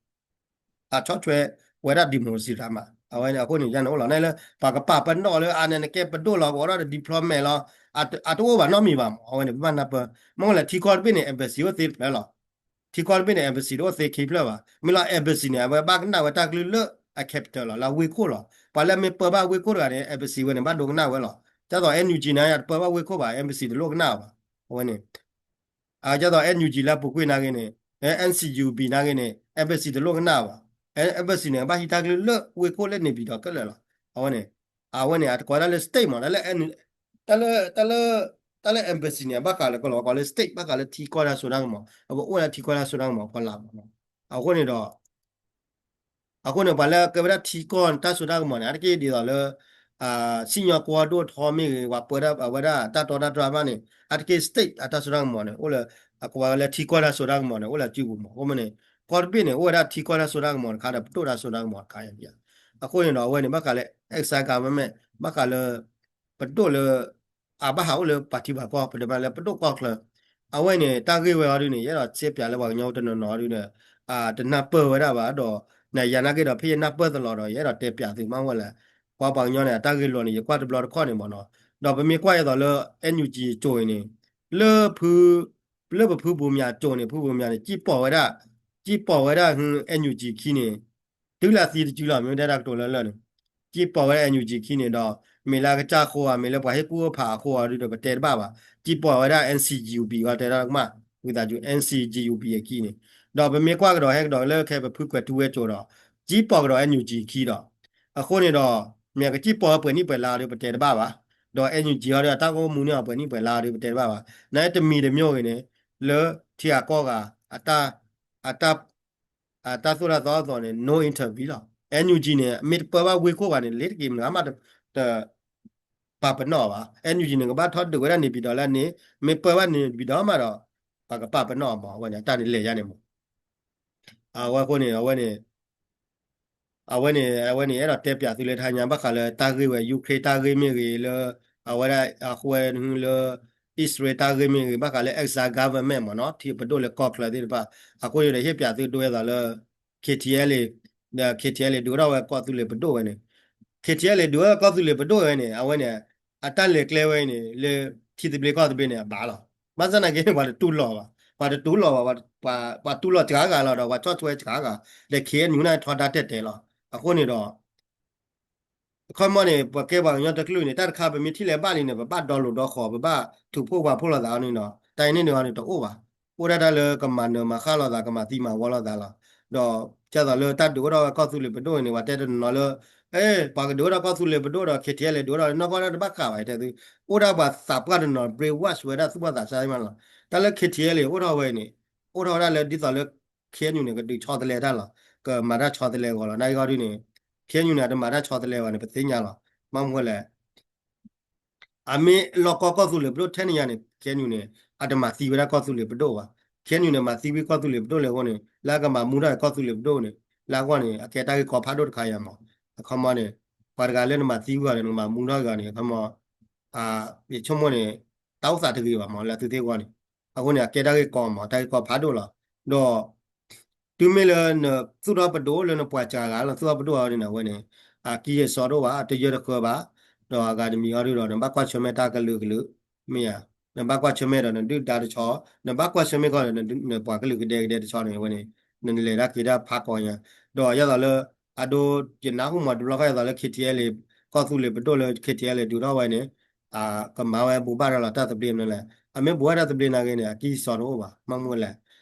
အဆီၣ်ထွဲဝဲဒၣ် democracy တၢ်မး အဝဲန့ၣ် အဃိန့ၣ် ယန့ၣ်အိၣ်လီၤ နလၢ ပှၤကပာ်ပနီၣ်လၢအန့ၣ်နကဲပဒိၣ်လီၤ ကအိၣ်ဒီး diplomat လီၤ အတအိၣ်ဘၣ်နီတမံၤဘၣ်မး အဝဲန့ၣ် ပဘၣ်နၢ်ပၢၢ် မ့ၢ်လၢထံကီၢ်တဘ့ၣ်န့ၣ် embassy အိၣ်သ့တဖျၢၣ်လီၤ. ထံကီၢ်တဘ့ၣ်န့ၣ် embassy တအိၣ်သ့ခံဖျၢၣ်ဘၣ်. မ့ၢ်လီၤ embassy န့ၣ် အဝဲဘၣ်ကနၣ်ဝဲတၢ်ကလုၢ်လၢအ capital လီၤ လၢအဝ့ၢ်ခိၣ်လီၤ. ပှၤလၢမ့ၢ်ပၢဘၣ်ဝ့ၢ်ခိၣ်တဂၤန့ၣ် embassy ဝဲန့ၣ် ဘၣ်ဒိကနၣ်ဝဲလီၤ. ဒ်သိး NUG န့ၣ် တပၢဘၣ်ဝ့ၢ်ခိၣ်ဘၣ် embassy တလိၣ်ကနၣ်ဘၣ်. အဝဲန့ၣ် ဒ်သိး NUG လၢအပူၤကွံာ်နာ်က့န့ၣ် NCUP နာ်က့န့ၣ် embassy တလိၣ်ကနၣ်ဘၣ်. embassy န့ၣ် ဘၣ်ဟံးတၢ်ကလုၢ်လၢဝ့ၢ်ခိၣ်လၢန့ၣ်ပံၤဒီးခဲလၢာ်လီၤ. အဝဲန့ၣ် အဝဲန့ၣ် အတကိးဝဲဒၣ်လၢ state မး တၢ်လၢ တၢ်လၢ တၢ်လၢ embassy န့ၣ် ဘၣ်ဃးလၢကလီၤဝဲကိးလၢ state ဘၣ်ဃးလၢထံကီၢ်တၢ်စိတၢ်ကမီၤ အကအိၣ်လၢထံကီၢ်တၢ်စိတၢ်ကမီၤဖီလာ်မး. အဃိန့ၣ်ဒီး အဃိန့ၣ် ပှၤလၢကဲဝဲဒၣ်ထံကီၢ်တၢ်စိတၢ်ကမီၤန့ၣ် အါတက့ၢ်ဒ်သိးလၢ စံၣ်ညီၣ်ကွီၢ်ဒိၣ်ထီမ့ၢ်ဂ့ၤ ပှၤပၢဒၣ်အဝဲဒၣ်တၢ်တီတၢ်တြၢ်ဘၣ်န့ၣ် အါတက့ၢ် state အတၢ်စိတၢ်ကမီၤန့ၣ် အိၣ်လၢ အကိးဝဲလၢထံကီၢ်တၢ်စိတၢ်ကမီၤန့ၣ် အိၣ်လၢအစုပူၤမး. အဃိန့ၣ် ကီၢ်တဘ့ၣ်န့ၣ် အိၣ်ဝဲဒၣ်ထံကီၢ်တၢ်စိတၢ်ကမီၤတခါဒီး ပဒိၣ်တၢ်စိတၢ်ကမီၤတခါယါ. အဃိန့ၣ်ဒီး အဝဲန့ၣ် ဘၣ်ဃးလၢ exile government ဘၣ်ဃးလၢ ပဒိၣ်လၢ အဘၣ်ဟးအိၣ်လၢပှၤထံပှၤကီၢ် ပတဲမးလၢပဒိၣ်ကီၢ်ချၢ အဝဲန့ၣ် တၢ်ဂ့ၢ်ဝဲအီၤဒ်န့ၣ် ယအဲၣ်ဒိးစ့ပၠးလၢပှၤကညီတနီၤနီၤဒ်န့ၣ် တနၢ်ပၢၢ်ဝဲဒၣ်ဘၣ်ဒီး နယၤနာ်က့ဒီး ဖဲယနၢ်ပၢၢ်တလီၤဒီး ယအဲၣ်ဒိးတဲပၠးသုမးဝဲလဲၣ်. ပှၤပှၤကညီန့ၣ် အတၢ်ဂ့ၢ်လိာ်န့ၣ် ယကွၢ်တဘျီတခီၣ်န့ၣ်မးနီၤ. ဒီးပမ့ၢ်ကွၢ်ယဲသိးလၢ NUG အစိၤအံၤန့ၣ် လၢဖု လၢပဖုဘိးမၠးအစိၤန့ၣ် ဖုဘိးမၠးန့ၣ် ကံၣ်ပိာ်ဝဲဒၣ် ကံၣ်ပိာ်ဝဲဒၣ် NUG ခံန့ၣ် တုၤလၢအသံတစုလီၤ မ့ၢ်ဝဲဒၣ်တၢ်ကတိၤလၢလၢာ်န့ၣ် ကံၣ်ပိာ်ဝဲဒၣ် NUG ခံန့ၣ်ဒီး မ့ၢ်လၢအကစၢ်အဃိဧါ မ့ၢ်လၢပှၤဟ့ၣ်ကူၣ်ဟ့ၣ်ဖးအဃိဧါဒ်ဒီး ပတဲတဘၣ်ဘၣ်. ကံၣ်ပိာ်ဝဲဒၣ် NCGUB ဂီၢ်တဲဒၣ်ကမၣ် ဝံသးစူၤ NCGUB အခံန့ၣ် ဒီးပမ့ၢ်ကွၢ်ကဒီးဟဲကဒီးလၢခဲ ပဖုကွဲးထူဝဲကၠိၤဒီး ကံၣ်ပိာ်ကဒီး NUG ခံဒီး အဃိန့ၣ်ဒီး မ့ၢ်ကစံၣ်ပိာ်ဝဲပှဲၤနံၣ်ပှဲၤလါဒီး ပတဲတဘၣ်ဘၣ်. ဒီး NUG ဟီဒီး အတၢ်ဂီၢ်မူန့ၢ်အီၤပှဲၤနံၣ်ပှဲၤလါဒီး ပတဲတဘၣ်ဘၣ်. နတမံၤတမံၤဂ့ၤန့ၣ် လၢထံဂၤကီၢ်ဂၤ အတၢ် အတၢ် အတၢ်သိၣ်တၢ်သီအသိးန့ၣ် no interview လီၤ. NUG န့ၣ် မ့ၢ်တပၢဘၣ်ဝ့ၢ်ခိၣ်ဘၣ်န့ၣ် လ့ၤတက့ၤမနုၤမး တ ပာ်ပနီၣ်ဘၣ်. NUG န့ၣ် ကဘၣ်ထီၣ်ဒုးဝဲဒၣ်န့ၣ်ပံၤဒီးလၢန့ၣ် မ့ၢ်ပၢဘၣ်န့ၣ်ပံၤဒီးမးဒီး ပှၤကပာ်ပနီၣ်မး အဝဲန့ၣ် အတၢ်န့ၣ်လဲၤယါန့ၣ်မး အဝဲအဃိန့ၣ် အဝဲန့ၣ် အဝဲန့ၣ် အဝဲန့ၣ် အဲၣ်ဒိးတဲပၠးသုလၢတဟါညါ ဘၣ်ဃးလၢတၢ်ဂ့ၢ်ဝဲ Ukraine တၢ်ဂ့ၢ်မ့ၢ်ဂ့ၤ လၢ အဝဲဒၣ်အဃိဝဲလၢ အံၣ်စရ့လးတၢ်ဂ့ၢ်မ့ၢ်ဂ့ၤ ဘၣ်ဃးလၢ exile government မ့ၢ်နီၤ ထံပဒိၣ်လၢကီၢ်ချၢသ့ၣ်တဖၣ် အဃိန့ၣ်ဒီး ဟ့ၣ်ပၠးသုဒိဝဲသိးလၢ KTLA ဒီး KTLA ဒုးအိၣ်ထီၣ်ဝဲကီၢ်သူလ့ၤပဒိၣ်ဝဲန့ၣ် KTLA ဒုးအိၣ်ထီၣ်ကီၢ်သူလ့ၤပဒိၣ်ဝဲန့ၣ် အဝဲန့ၣ် အတၢ်လဲၤကျဲဝဲအံၤန့ၣ် လၢထံသဘျ့ကီၢ်သဘျ့န့ၣ် အဘၣ်လီၤ. ဘၣ်ဆၣ်သနာ်က့န့ၣ် ပှၤတတူၢ်လိာ်ဘၣ် ပှၤတတူၢ်လိာ်ဘၣ် ပှၤတူၢ်လိာ်စှၤဂၤလီၤဒီး ပှၤဆီၣ်ထွဲစှၤဂၤ ဒီး KNU န့ၣ်ထီဒါတဲာ်တဲာ်လီၤ. အဃိန့ၣ်ဒီး အခီမီန့ၣ် ပှၤကဲပှၤကညီတကလုာ်န့ၣ် တၢ်တခါပမ့ၢ်ထံၣ်လဲၤဘၣ်လံန့ၣ် ပဘၣ်ဒီလိာ်ဒီဃီၤ ပဘၣ်ထုးဖှိၣ်ပှၤဖှိၣ်လိာ်သးအီၤန့ၣ်ဒီး တၢ်အံၤန့ၣ်န့ၣ်အီၤန့ၣ်တအိၣ်ဘၣ်. အိၣ်ဒၣ်တၢ်လၢကမၤနၢၤမၤဃၣ်လိာ်သး ကမၤသံမၤဝီလိာ်သးလီၤ. ဒီးကဲသိးလၢတၢ်ဒုးအိၣ်ထီၣ်ဝဲကီၢ်သူလ့ၤပဒိၣ်အံၤန့ၣ် ပှၤတဲတနီၤနီၤလၢ အဲ ပှၤကဒုးအိၣ်ထီၣ်ကီၢ်သူလ့ၤပဒိၣ်ဒီး KTLA ဒုးအိၣ်ထီၣ်နီၢ်ကီၢ်တၢ်တဘၣ်ဃးဘၣ်တဲသု အိၣ်ဒၣ်ပှၤသးပှၢ်တနီၤ brainwash ဝဲဒၣ်သူၣ်ဘီၣ်သးစၢ်မးလီၤ. တၢ်လၢ KTLA အိၣ်ထီၣ်ဝဲအံၤန့ၣ် အိၣ်ထီၣ်ဝဲဒၣ်လၢဒ်သိးလၢ KNU န့ၣ် ကဒုးဆီတလဲတၢ်လီၤ. ကမၤတၢ်ဆီတလဲအဂီၢ်လီၤ. နာ်က့ဂီၢ်ဒ်န့ၣ် KNU န့ၣ် အတမၤတၢ်ဆီတလဲဘၣ်န့ၣ် ပသ့ၣ်ညါလီၤ. မ့ၢ်မနုၤလဲၣ် အမ့ၢ်လီၢ်ကီၢ်ကီၢ်သူလ့ၤပဒိၣ်ထဲန့ၣ်ယါန့ၣ် KNU န့ၣ် အတမၤသံဝဲဒၣ်ကီၢ်သူလ့ၤပဒိၣ်ဘၣ်. KNU န့ၣ် မၤသံဝဲကီၢ်သူလ့ၤပဒိၣ်လၢအဃိန့ၣ် လၢအကမၤမူထီၣ်ကီၢ်သူလ့ၤပဒိၣ်န့ၣ် လၢအဂီၢ်န့ၣ် အကဲတၢ်ဂ့ၢ်ကီဖးဒိၣ်တခါယါမး. အခီမီန့ၣ် ပှၤတဂၤလၢနမၤသံဝဲဂီၢ်န့ၣ် နကမၤမူထီၣ်ဂီၢ်န့ၣ် အခီမီ ယဆိကမိၣ်န့ၣ် တၢ်အိၣ်သးတဂ့ၤဘၣ်မး လၢသုသ့ၣ်ဂီၢ်န့ၣ် အဃိန့ၣ် အကဲတၢ်ဂ့ၢ်ကီမး တၢ်ဂ့ၢ်ကီဖးဒိၣ်လီၤ. ဒီး တုၤမ့ၢ်လၢနသူၣ်ထီၣ်ပဒိၣ်လၢနပှၤစှၤဂၤလၢနသူၣ်ထီၣ်ပဒိၣ်အီၤဒ်န့ၣ် အဝဲန့ၣ် အကံၢ်အစီတအိၣ်ဘၣ် အတယၢတဃၢဘၣ် ဒီးအဂၤတမံၤအီၤဒ်ဒီး နဘၣ်ကွၢ်ဆၢၣ်မဲာ်တၢ်ကလုာ်ကလုာ် မ့ၢ်ဧါ နဘၣ်ကွၢ်ဆၢၣ်မဲာ်ဒီးနဒုၣ်ဒါတဆီ နဘၣ်ကွၢ်ဆၢၣ်မဲာ်ကီၢ်ဒီး နပှၤကလုာ်ကဒဲကဒဲတဆီန့ၣ် အဝဲန့ၣ် နလဲၤတၢ်က့ၤတၢ်ဖးကီညါ ဒီးယဲသိးလၢ အဒိ ယနၢ်ဟူမးတဘျီဃီယဲသိးလၢ KTLA ကီၢ်သူလ့ၤပဒိၣ်လၢ KTLA ဒုးထီၣ်ဝဲန့ၣ် ကမၤဝဲဘူးဘၣ်ဒီးလီၤတၢ်သဘျ့မနုၤလဲၣ် အမ့ၢ်ဘူးဝဲတၢ်သဘျ့နာ်က့န့ၣ် အကံၢ်စီတအိၣ်ဘၣ် မ့ၢ်မနုၤလဲၣ်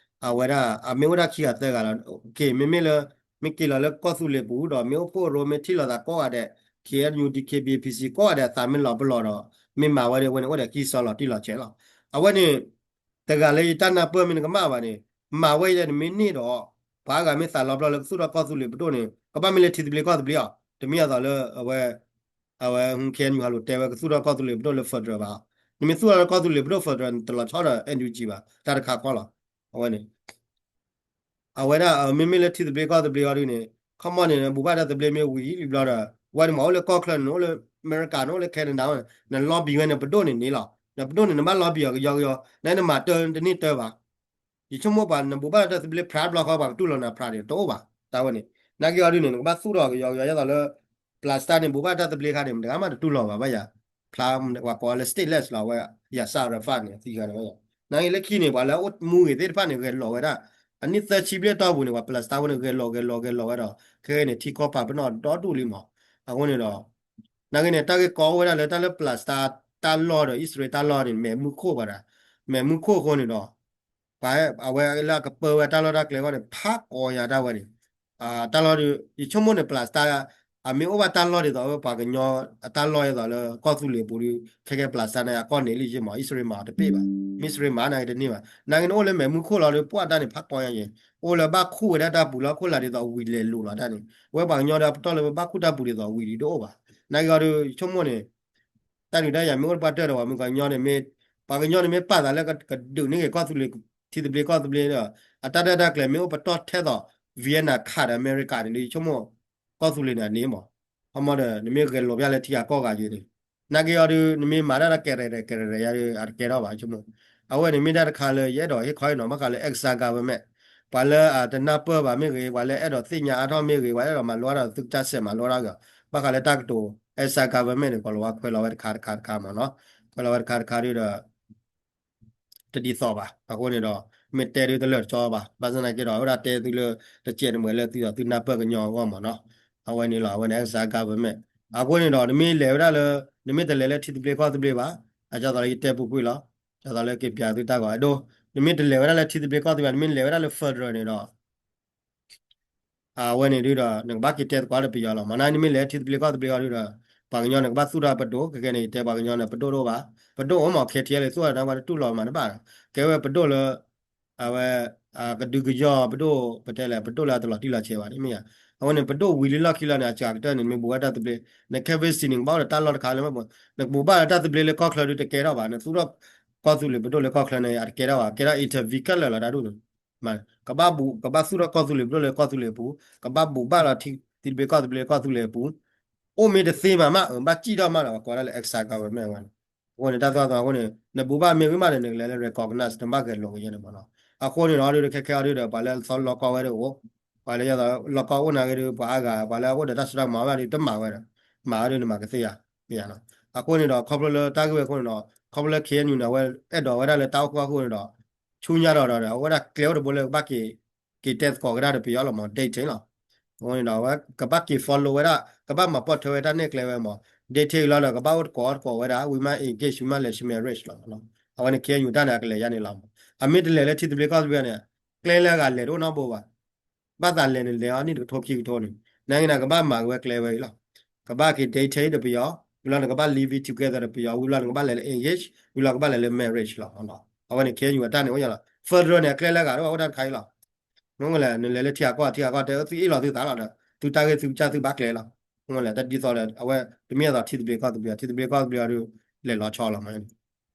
အဝဲဒၣ် အမ့ၢ်အိၣ်ဒၣ်ခံဂၤသၢဂၤလီၤ က့ၤ မ့မ့ၢ်လၢ မ့ၢ်က့ၤလီၤလၢကီၢ်သူလ့ၤပူၤဒီး မ့ၢ်အိၣ်ဖှိၣ်ရိ မ့ၢ်ထံၣ်လိာ်သးကိးဂၤဒဲး K N U D K B P C ကိးဂၤဒဲးအသးမ့ၢ်လီၤပလီၢ်ဒီး မ့ၢ်မၤဝဲဒ်ဝဲန့ၣ် အိၣ်ဒီးကံၢ်စီလီၤတံၢ်လီၤဆဲးလီၤ. အဝဲန့ၣ် တဂၤလၢယတၢ်နၢ်ပၢၢ်မ့ၢ်နကမၣ်ဘၣ်န့ၣ် မၤဝဲယဲနမ့ၢ်န့ၢ်ဒီး ပှၤအါဂၤမ့ၢ်သးလီၤပလီၢ်လၢကသူၣ်ထီၣ်ကီၢ်သူလ့ၤပဒိၣ်န့ၣ် ကဘၣ်မ့ၢ်လၢထံသဘျ့ကီၢ်သဘျ့အီၤ တမ့ၢ်အသိးလၢအဝဲ အဝဲ K N U ဟးလိာ်တဲဝဲကသူၣ်ထီၣ်ကီၢ်သူလ့ၤပဒိၣ်လၢ federal ဘၣ်. နမ့ၢ်သူၣ်ထီၣ်လၢကီၢ်သူလ့ၤပဒိၣ် federal န့ၣ် တလီၤဆီဒီး N U G ဘၣ် တၢ်တခါခီလီၤ. အဝဲန့ၣ် အဝဲဒၣ် မ့မ့ၢ်လၢထံသဘျ့ကီၢ်သဘျ့အီၤဒ်န့ၣ် ခီမီန့ၣ် နဘူးဘၣ်တၢ်သဘျ့မ့ၢ်ဝံၤလံဘျီဒီး ဝဲန့ၣ်မ့ၢ်အိၣ်လၢကီၢ်ချၢန့ၣ် နအိၣ်လၢအမဲရကၤ နအိၣ်လၢ Canada ဝဲန့ၣ် နလီဘံၤဝဲန့ၣ် ပဒိၣ်န့ၣ်န့ၢ်လီၤ. နပဒိၣ်န့ၣ် နဘၣ်လီဘံၤအီၤကယီကယီ နနမၤတၢ်တန့ၢ်တၢ်ဘၣ် ယဆိကမိၣ်ပှၤနဘူးဘၣ်တၢ်သဘျ့ဖြးဘျီဃီ ပှၤကတူၢ်လိာ်နၤဖြးန့ၣ် တအိၣ်ဘၣ် တၢ်ဝဲန့ၣ် နာ်က့အီၤဒ်န့ၣ် နကဘၣ်သူၣ်ထီၣ်ကယီကယီ ဒ်သိးလၢ Palestine န့ၣ် ဘူးဘၣ်တၢ်သဘျ့ခါန့ၣ် မတဂၤမးတတူၢ်လိာ်ဘၣ်ဘၣ်ယၤ ဖြး ပှၤကိးလၢ stateless လီၤဝဲ Yasser Arafat န့ၣ် သံဂၤန့ၣ်ဝဲ နာ်က့လၢခံန့ၣ် ပှၤလၢအအိၣ်မူဂ့ၤသ့ၣ်တဖၣ်န့ၣ် ဂဲၤလိာ်ဝဲဒၣ် အနံၣ်သၢဆံဘျဲၣ်တီၢ်ပူၤန့ၣ် ပှၤ Palestine ဝဲန့ၣ် ဂဲၤလိာ်ဂဲၤလိာ်ဂဲၤလိာ်ဝဲဒီး ခဲကနံၣ်န့ၣ် ထံကီၢ်ပာ်ပနီၣ်ဒီဒူၣ်လံမး အဃိန့ၣ်ဒီး နာ်က့န့ၣ် တၢ်ဂ့ၢ်ကီအိၣ်ဝဲဒၣ်လၢတၢ်လၢ Palestine တၢ်လီၢ်ဒီး အံၣ်စရ့လးတၢ်လီၢ်န့ၣ် မဲာ်မုၢ်ခိၣ်ဘၣ်ဒီး မဲာ်မုၢ်ခိၣ်အဃိန့ၣ်ဒီး ပှၤအဝဲလၢအကပၢဝဲတၢ်လီၢ်တၢ်ကျဲအဂီၢ်န့ၣ် ဖးကီယၤတၢ်ဝဲန့ၣ် တၢ်လီၢ်ဒီး ယဆိကမိၣ်န့ၣ် Palestine အမ့ၢ်အိၣ်ဘၣ်တၢ်လီၢ်ဒ်သိးဝဲပှၤကညီအတၢ်လီၢ်ဒ်သိးလၢကီၢ်သူလ့ၤပူၤဒီး ခဲကဲ Palestine န့ၣ် အကီၢ်န့ၣ်လံယ့ၢ်မး အံၣ်စရ့လးမၤအီၤတပ့ၢ်ဘၣ် မ့ၢ်အံၣ်စရ့လးမၤနာ်က့တန့ၢ်ဘၣ် နာ်က့န့ၣ်အိၣ်လၢမဲာ်မုၢ်ခိၣ်လီၤဒီး ပှၤတၢ်န့ၣ် ဖးကီယၤယဲၢ် အိၣ်လၢဘၣ်ခူၣ်ဝဲဒၣ်တၢ်ပူၤလၢဟီၣ်ခိၣ်လာ်ဒ်သိးဝံၤလဲၤလိာ်လီၤတၢ်န့ၣ် ဝဲပှၤကညီဒီးပတီၢ်လၢပဘၣ်ခူၣ်တၢ်ပူၤဒ်သိးဝံၤဒ်တအိၣ်ဘၣ် နာ်က့အီၤဒီး ယဆိကမိၣ်န့ၣ် တၢ်ဒုးတၢ်ယၤမ့ၢ်အိၣ်တပှၢ်တၢၢ်ဒီး ပှၤမုၢ်ကညီန့ၣ်မ့ၢ် ပှၤကညီန့ၣ်မ့ၢ်ပာ်သးလၢက ကဒုးန့ၢ်က့ၤကီၢ်သူလ့ၤ ထံသဘျ့ကီၢ်သဘျ့ဒီး အတၢ်ဒၢတၢ်ကျဲၤမ့ၢ်အိၣ်ပတီၢ်ထဲသိး Vietnam ခးဒီးအမဲရကၤန့ၣ်ဒီး ယဆိကမိၣ် ကီၢ်သူလ့ၤန့ၣ်အန့ၣ်မး ခီမီဒီး နမ့ၢ်ဂဲၤလိာ်ဘၣ်လၢထံဂၤကီၢ်ဂၤယဲၢ်န့ၣ် နာ်က့အီၤဒီး နမ့ၢ်မၤတၢ်ဒီးကဲရဲၣ်ရဲၣ်ကဲရဲၣ်ရဲၣ်ယၤဒီး အတကဲထီၣ်ဘၣ်ဆိကမိၣ် အဝဲန့ၣ်မ့ၢ်တၢ်တခါလၢယအဲၣ်ဒိးဟ့ၣ်ခီဟ့ၣ်နီၤဘၣ်ဃးလၢ exile government ပှၤလၢအတနၢ်ပၢၢ်ဘၣ်မ့ၢ်ဂ့ၤ ပှၤလၢအဲၣ်ဒိးသ့ၣ်ညါအါထီၣ်မ့ၢ်ဂ့ၤ ပှၤအဲၣ်ဒိးမၤလိအါထီၣ်သုကစၢ်စဲးမၤလိအါထီၣ်ဂ့ၤ ဘၣ်ဃးလၢတၢ်ကတိၤ exile government န့ၣ် ကီၤလၤဝါခွဲးလီၤဝဲတခါတခါတခါမးနီၤ ခွဲးလီၤဝဲတခါတခါဒီး တဒ်သိးဘၣ် အဃိန့ၣ်ဒီး မ့ၢ်တဲဒုတလၢာ်တကၠီဘၣ် ဘၣ်ဆၣ်သနာ်က့ဒီး အဝဲဒၣ်တဲသုလၢ တစဲးတမှဲၤလၢသုဒီးသုနၢ်ပၢၢ်ကညီအဂီၢ်မးနီၤ အဝဲန့ၣ်လီၤ အဝဲန့ၣ် exile government အဃိန့ၣ်ဒီး နမ့ၢ်လဲၤဝဲဒၣ်လၢ နမ့ၢ်တလဲၤလၢထံသဘျ့ကီၢ်သဘျ့ဘၣ် အဒ်သိးလၢယတဲပူၤကွံာ်လီၤ ဒ်သိးလၢက့ၤပၠးသုတၢ်ဂီၤအဒိ နမ့ၢ်တလဲၤဝဲဒၣ်လၢထံသဘျ့ကီၢ်သဘျ့ဘၣ် နမ့ၢ်လဲၤဝဲဒၣ်လၢ federal န့ၣ်ဒီး အဝဲန့ၣ်ဒုဒီး နကဘၣ်က့ၤတဲသကိးဒီးပယီၤလီၤ မ့ၢ်နၤနမ့ၢ်လဲၤထံသဘျ့ကီၢ်သဘျ့အီၤဒုဒီး ပှၤကညီနကဘၣ်သူၣ်ထီၣ်ပဒိၣ် ခဲကဲန့ၣ် ယတဲပှၤကညီန့ၣ် ပဒိၣ်တအိၣ်ဘၣ် ပဒိၣ်အိၣ်မး ခဲထံလၢသူၣ်ထီၣ်န့ၣ် ပှၤတတူၢ်လိာ်မးတဘၣ် ကဲဝဲပဒိၣ်လၢ အဝဲ ကဒုကယီၢ်ပဒိၣ် ပတဲလဲၣ် ပဒိၣ်လၢအတလီၤတံၢ်လီၤဆဲးဘၣ်န့ၣ်မ့ၢ်ဧါ အဃိန့ၣ် ပဒိၣ်ဝံၤလံလီၢ်ခံလီၤန့ၣ် အစှၤကတၢၢ်န့ၣ် နမ့ၢ်ဘူးဝဲတၢ်သဘျ့ နခဲဘ့စံးန့ၣ် ကဘၣ်အိၣ်ဒီးတၢ်လီၢ်တခါလၢမ့ၢ် နကဘူးဘၣ်လၢတၢ်သဘျ့လၢကီၢ်ချၢဒုတကဲထီၣ်ဘၣ် နသူၣ်ထီၣ်ကီၢ်သူလ့ၤပဒိၣ်လၢကီၢ်ချၢန့ၣ် အတကဲထီၣ်ဘၣ် ကဲထီၣ် intervene ခဲလၢာ်လီၤတၢ်ဒ်န့ၣ် ကဘၣ်ဘူး ကဘၣ်သူၣ်ထီၣ်ကီၢ်သူလ့ၤပဒိၣ်လၢကီၢ်သူလ့ၤအပူၤ ကဘၣ်ဘူးဘၣ်လီၤထံသဘျ့ကီၢ်သဘျ့လၢကီၢ်သူလ့ၤအပူၤ အိၣ်မ့ၢ်တသ့မးမး ဘၣ်စံၣ်ထီၣ်မးဒီး ပှၤကိးဒၣ်လၢ exile government ဝဲန့ၣ် အဃိန့ၣ် တၢ်သိၣ်တၢ်သီအဃိန့ၣ် နဘူးဘၣ်မ့ၢ်ဂ့ၤမးဒီး နကလဲၤလၢ recognize နဘၣ်ဂဲၤလိာ်ကယဲၢ်န့ၣ်မးနီၤ အဃိန့ၣ်ဒီး ဒုခဲခဲအီၤဒုဒီး ပှၤလၢသီလီၢ်ကီၢ်ဝဲဒၣ်အိၣ် ပှၤလၢယသီလီၢ်ကီၢ်အိၣ်နာ်က့ဒု ပှၤအါဂၤ ပှၤလၢအအိၣ်ဒီးတၢ်စိတၢ်ကမီၤဝဲဒၣ်ဒု တမၤဝဲဒီး မၤဝဲဒု နမၤကသ့ဧါ မ့ၢ်ဧါနီၤ အဃိန့ၣ်ဒီး ခီဖျိလၢတၢ်ဂ့ၢ်ဝဲအဃိန့ၣ်ဒီး ခီဖျိလၢ K N U န့ၣ် အဝဲအဲၣ်ဒိးဝဲဒၣ်လၢတၢ်အိၣ်ဃူအိၣ်ဖိးန့ၣ်ဒီး ဆူညါဒီးဒီး အဝဲဒၣ်ကျဲအိၣ်တဘိလၢကဘၣ်က့ၤ က့ၤတဲသကိးကဒါဒီးပယီၤလီၤမး detail လီၤ. အဃိန့ၣ်ဒီး အဝဲကဘၣ်က့ၤ follow ဝဲဒၣ် ကဘၣ်မၤပိာ်ထွဲဝဲတၢ်နဲၣ်ကျဲဝဲမး detail လီၤဒီး ကဘၣ်အိၣ်တကိးအီၣ်တကိးဝဲဒၣ် ဝံၤမး engage ဝံၤမးလဲၤဆူမဲရ့ၣ်လီၤ. အဝဲန့ၣ် K N U တၢ်န့ၣ်အကလဲၤယါန့ၣ်လီၤမး အမ့ၢ်တလဲၤလၢထံသဘျ့ကီၢ်သဘျ့န့ၣ် ကျဲလၢအဂၤလဲၤတအိၣ်နီတဘိဘၣ် ဘၣ်သးလဲၤန့ၣ်လဲၤအီၤနံၣ်တကထိခံကထိန့ၣ် နာ်က့န့ၣ် ကဘၣ်မၤက့ၤဝဲကျဲဝဲအံၤလီၤ. ကဘၣ်က့ၤ detail ဒီးပယီၤ ဝံၤလီၤနကဘၣ် living together ဒီးပယီၤ ဝံၤလီၤနကဘၣ်လဲၤလၢ engage ဝံၤလီၤကဘၣ်လဲၤလၢ marriage လီၤ. အဝဲန့ၣ် K N U အတၢ်န့ၣ်အိၣ်ယါလီၤ federal န့ၣ် အကျဲလၢအဂၤတအိၣ်ဘၣ် အိၣ်တၢ်တခါအံၤလီၤ. နလဲၤလၢထံဂၤကီၢ် ထံဂၤကီၢ်တဲသုအ့ၣ်လိာ်သုသးလီၤဒီး သုတၢ်ဂ့ၢ်သုကစၢ်သုဘၣ်ကျဲလီၤ. မ့ၢ်လဲၣ် တဒ်သိးဒီး အဝဲတမ့ၢ်အသိးထံသဘျ့ကီၢ်သဘျ့ ထံသဘျ့ကီၢ်သဘျ့အီၤဒု လဲၤလီၤဆီလီၤမး.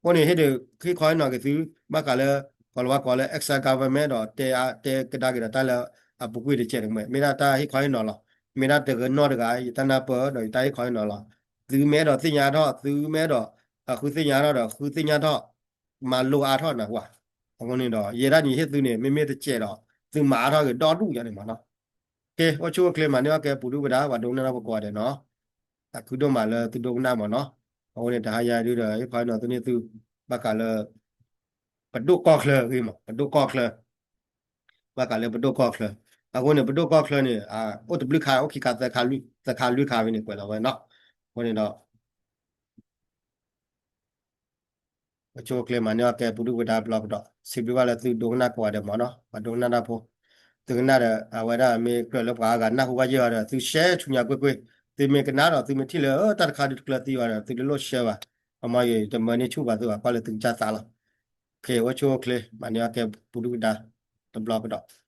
အဃိန့ၣ် ဟ့ၣ်ဒုး ဟ့ၣ်ခီဟ့ၣ်နီၤက့ၤသု ဘၣ်ဃးလၢ ကီၤလၤဝါကိးလၢ exile government ဒီး တဲကဒါက့ၤဒီးတၢ်လၢအပူၤကွံာ်တစဲးတမှဲၤ မ့ၢ်ဒၣ်တၢ်ဟ့ၣ်ခီဟ့ၣ်နီၤလီၤ. မ့ၢ်ဒၣ်တဂၤနီတဂၤ ယတၢ်နၢ်ပၢၢ်ဒီးယတၢ်ဟ့ၣ်ခီဟ့ၣ်နီၤလီၤ. သုမ့ၢ်အဲၣ်ဒိးသ့ၣ်ညါထီၣ် သုမ့ၢ်အဲၣ်ဒိး ဃုသ့ၣ်ညါထီၣ်ဒီး ဃုသ့ၣ်ညါထီၣ် မၤလိအါထီၣ်နၢ်ဟူဧါ. အဃိန့ၣ်ဒီး ယဲဒၣ်န့ၣ်ဟ့ၣ်သုန့ၣ် မ့မ့ၢ်တစဲးဒီး သုမၤအါထီၣ်ဂ့ၤဒီဒူၣ်ယါန့ၣ်မးနီၤ. ကဲ အိၣ်ဆူၣ်အိၣ်ချ့မၤန့ၢ်အီၣ်ကဲပူၤဒုၣ်ပဒါ ပှၤဒိကနၣ်တၢ်ဖိကိးဂၤဒဲးနီၤ. အခုဒိၣ်မးလၢသုဒိကနၣ်မးနီၤ. အဃိန့ၣ် တဟါယါဒုဒီး ဟ့ၣ်ခီဟ့ၣ်နီၤသုန့ၢ်သု ဘၣ်ဃးလၢ ပဒိၣ်ကီၢ်ချၢဂ့ၤမး ပဒိၣ်ကီၢ်ချၢ ဘၣ်ဃးလၢပဒိၣ်ကီၢ်ချၢ. အဃိန့ၣ် ပဒိၣ်ကီၢ်ချၢန့ၣ် အိၣ်တဘျုးခါ အိၣ်ခံခါသၢခါလွံၢ်ခါဝဲန့ၣ် ကွဲးလီၤဝဲနီၤ. အဃိန့ၣ်ဒီး အိၣ်ဆူၣ်အိၣ်ချ့မၤန့ၢ်အီၣ်ကဲပူၤဒုၣ်ပဒါဘျီကဒီး စံးဘျုးဘၣ်လၢသုဒိကနၣ်ကိးဂၤဒဲးမးနီၤ ပှၤဒိကနၣ်တၢ်ဖိ. သုကနၣ်ဒီး အဝဲဒၣ်မ့ၢ်ကြၢးလၢပှၤအါဂၤနၢ်ဟူဘၣ်ယဲၢ်အီၤဒီး သု share ဆူညါကွ့ၢ်ကွ့ၢ်, သုမ့ၢ်ကနၣ်ဒီး သုမ့ၢ်ထံၣ်လၢတၢ်တခါဒုတကျၢၤသံအီၤဒီး သုတလိၣ် share ဘၣ်. အမ့ၢ်ယတမၢန့ၢ်ဆူၣ်ပှၤသုဘၣ် ကွၢ်လၢသုကစၢ်သးလီၤ. အိၣ်ဆူၣ်အိၣ်ချ့ မၤန့ၢ်အီၣ်ကဲပူၤဒုၣ်ပဒါ တဘျီကဒီး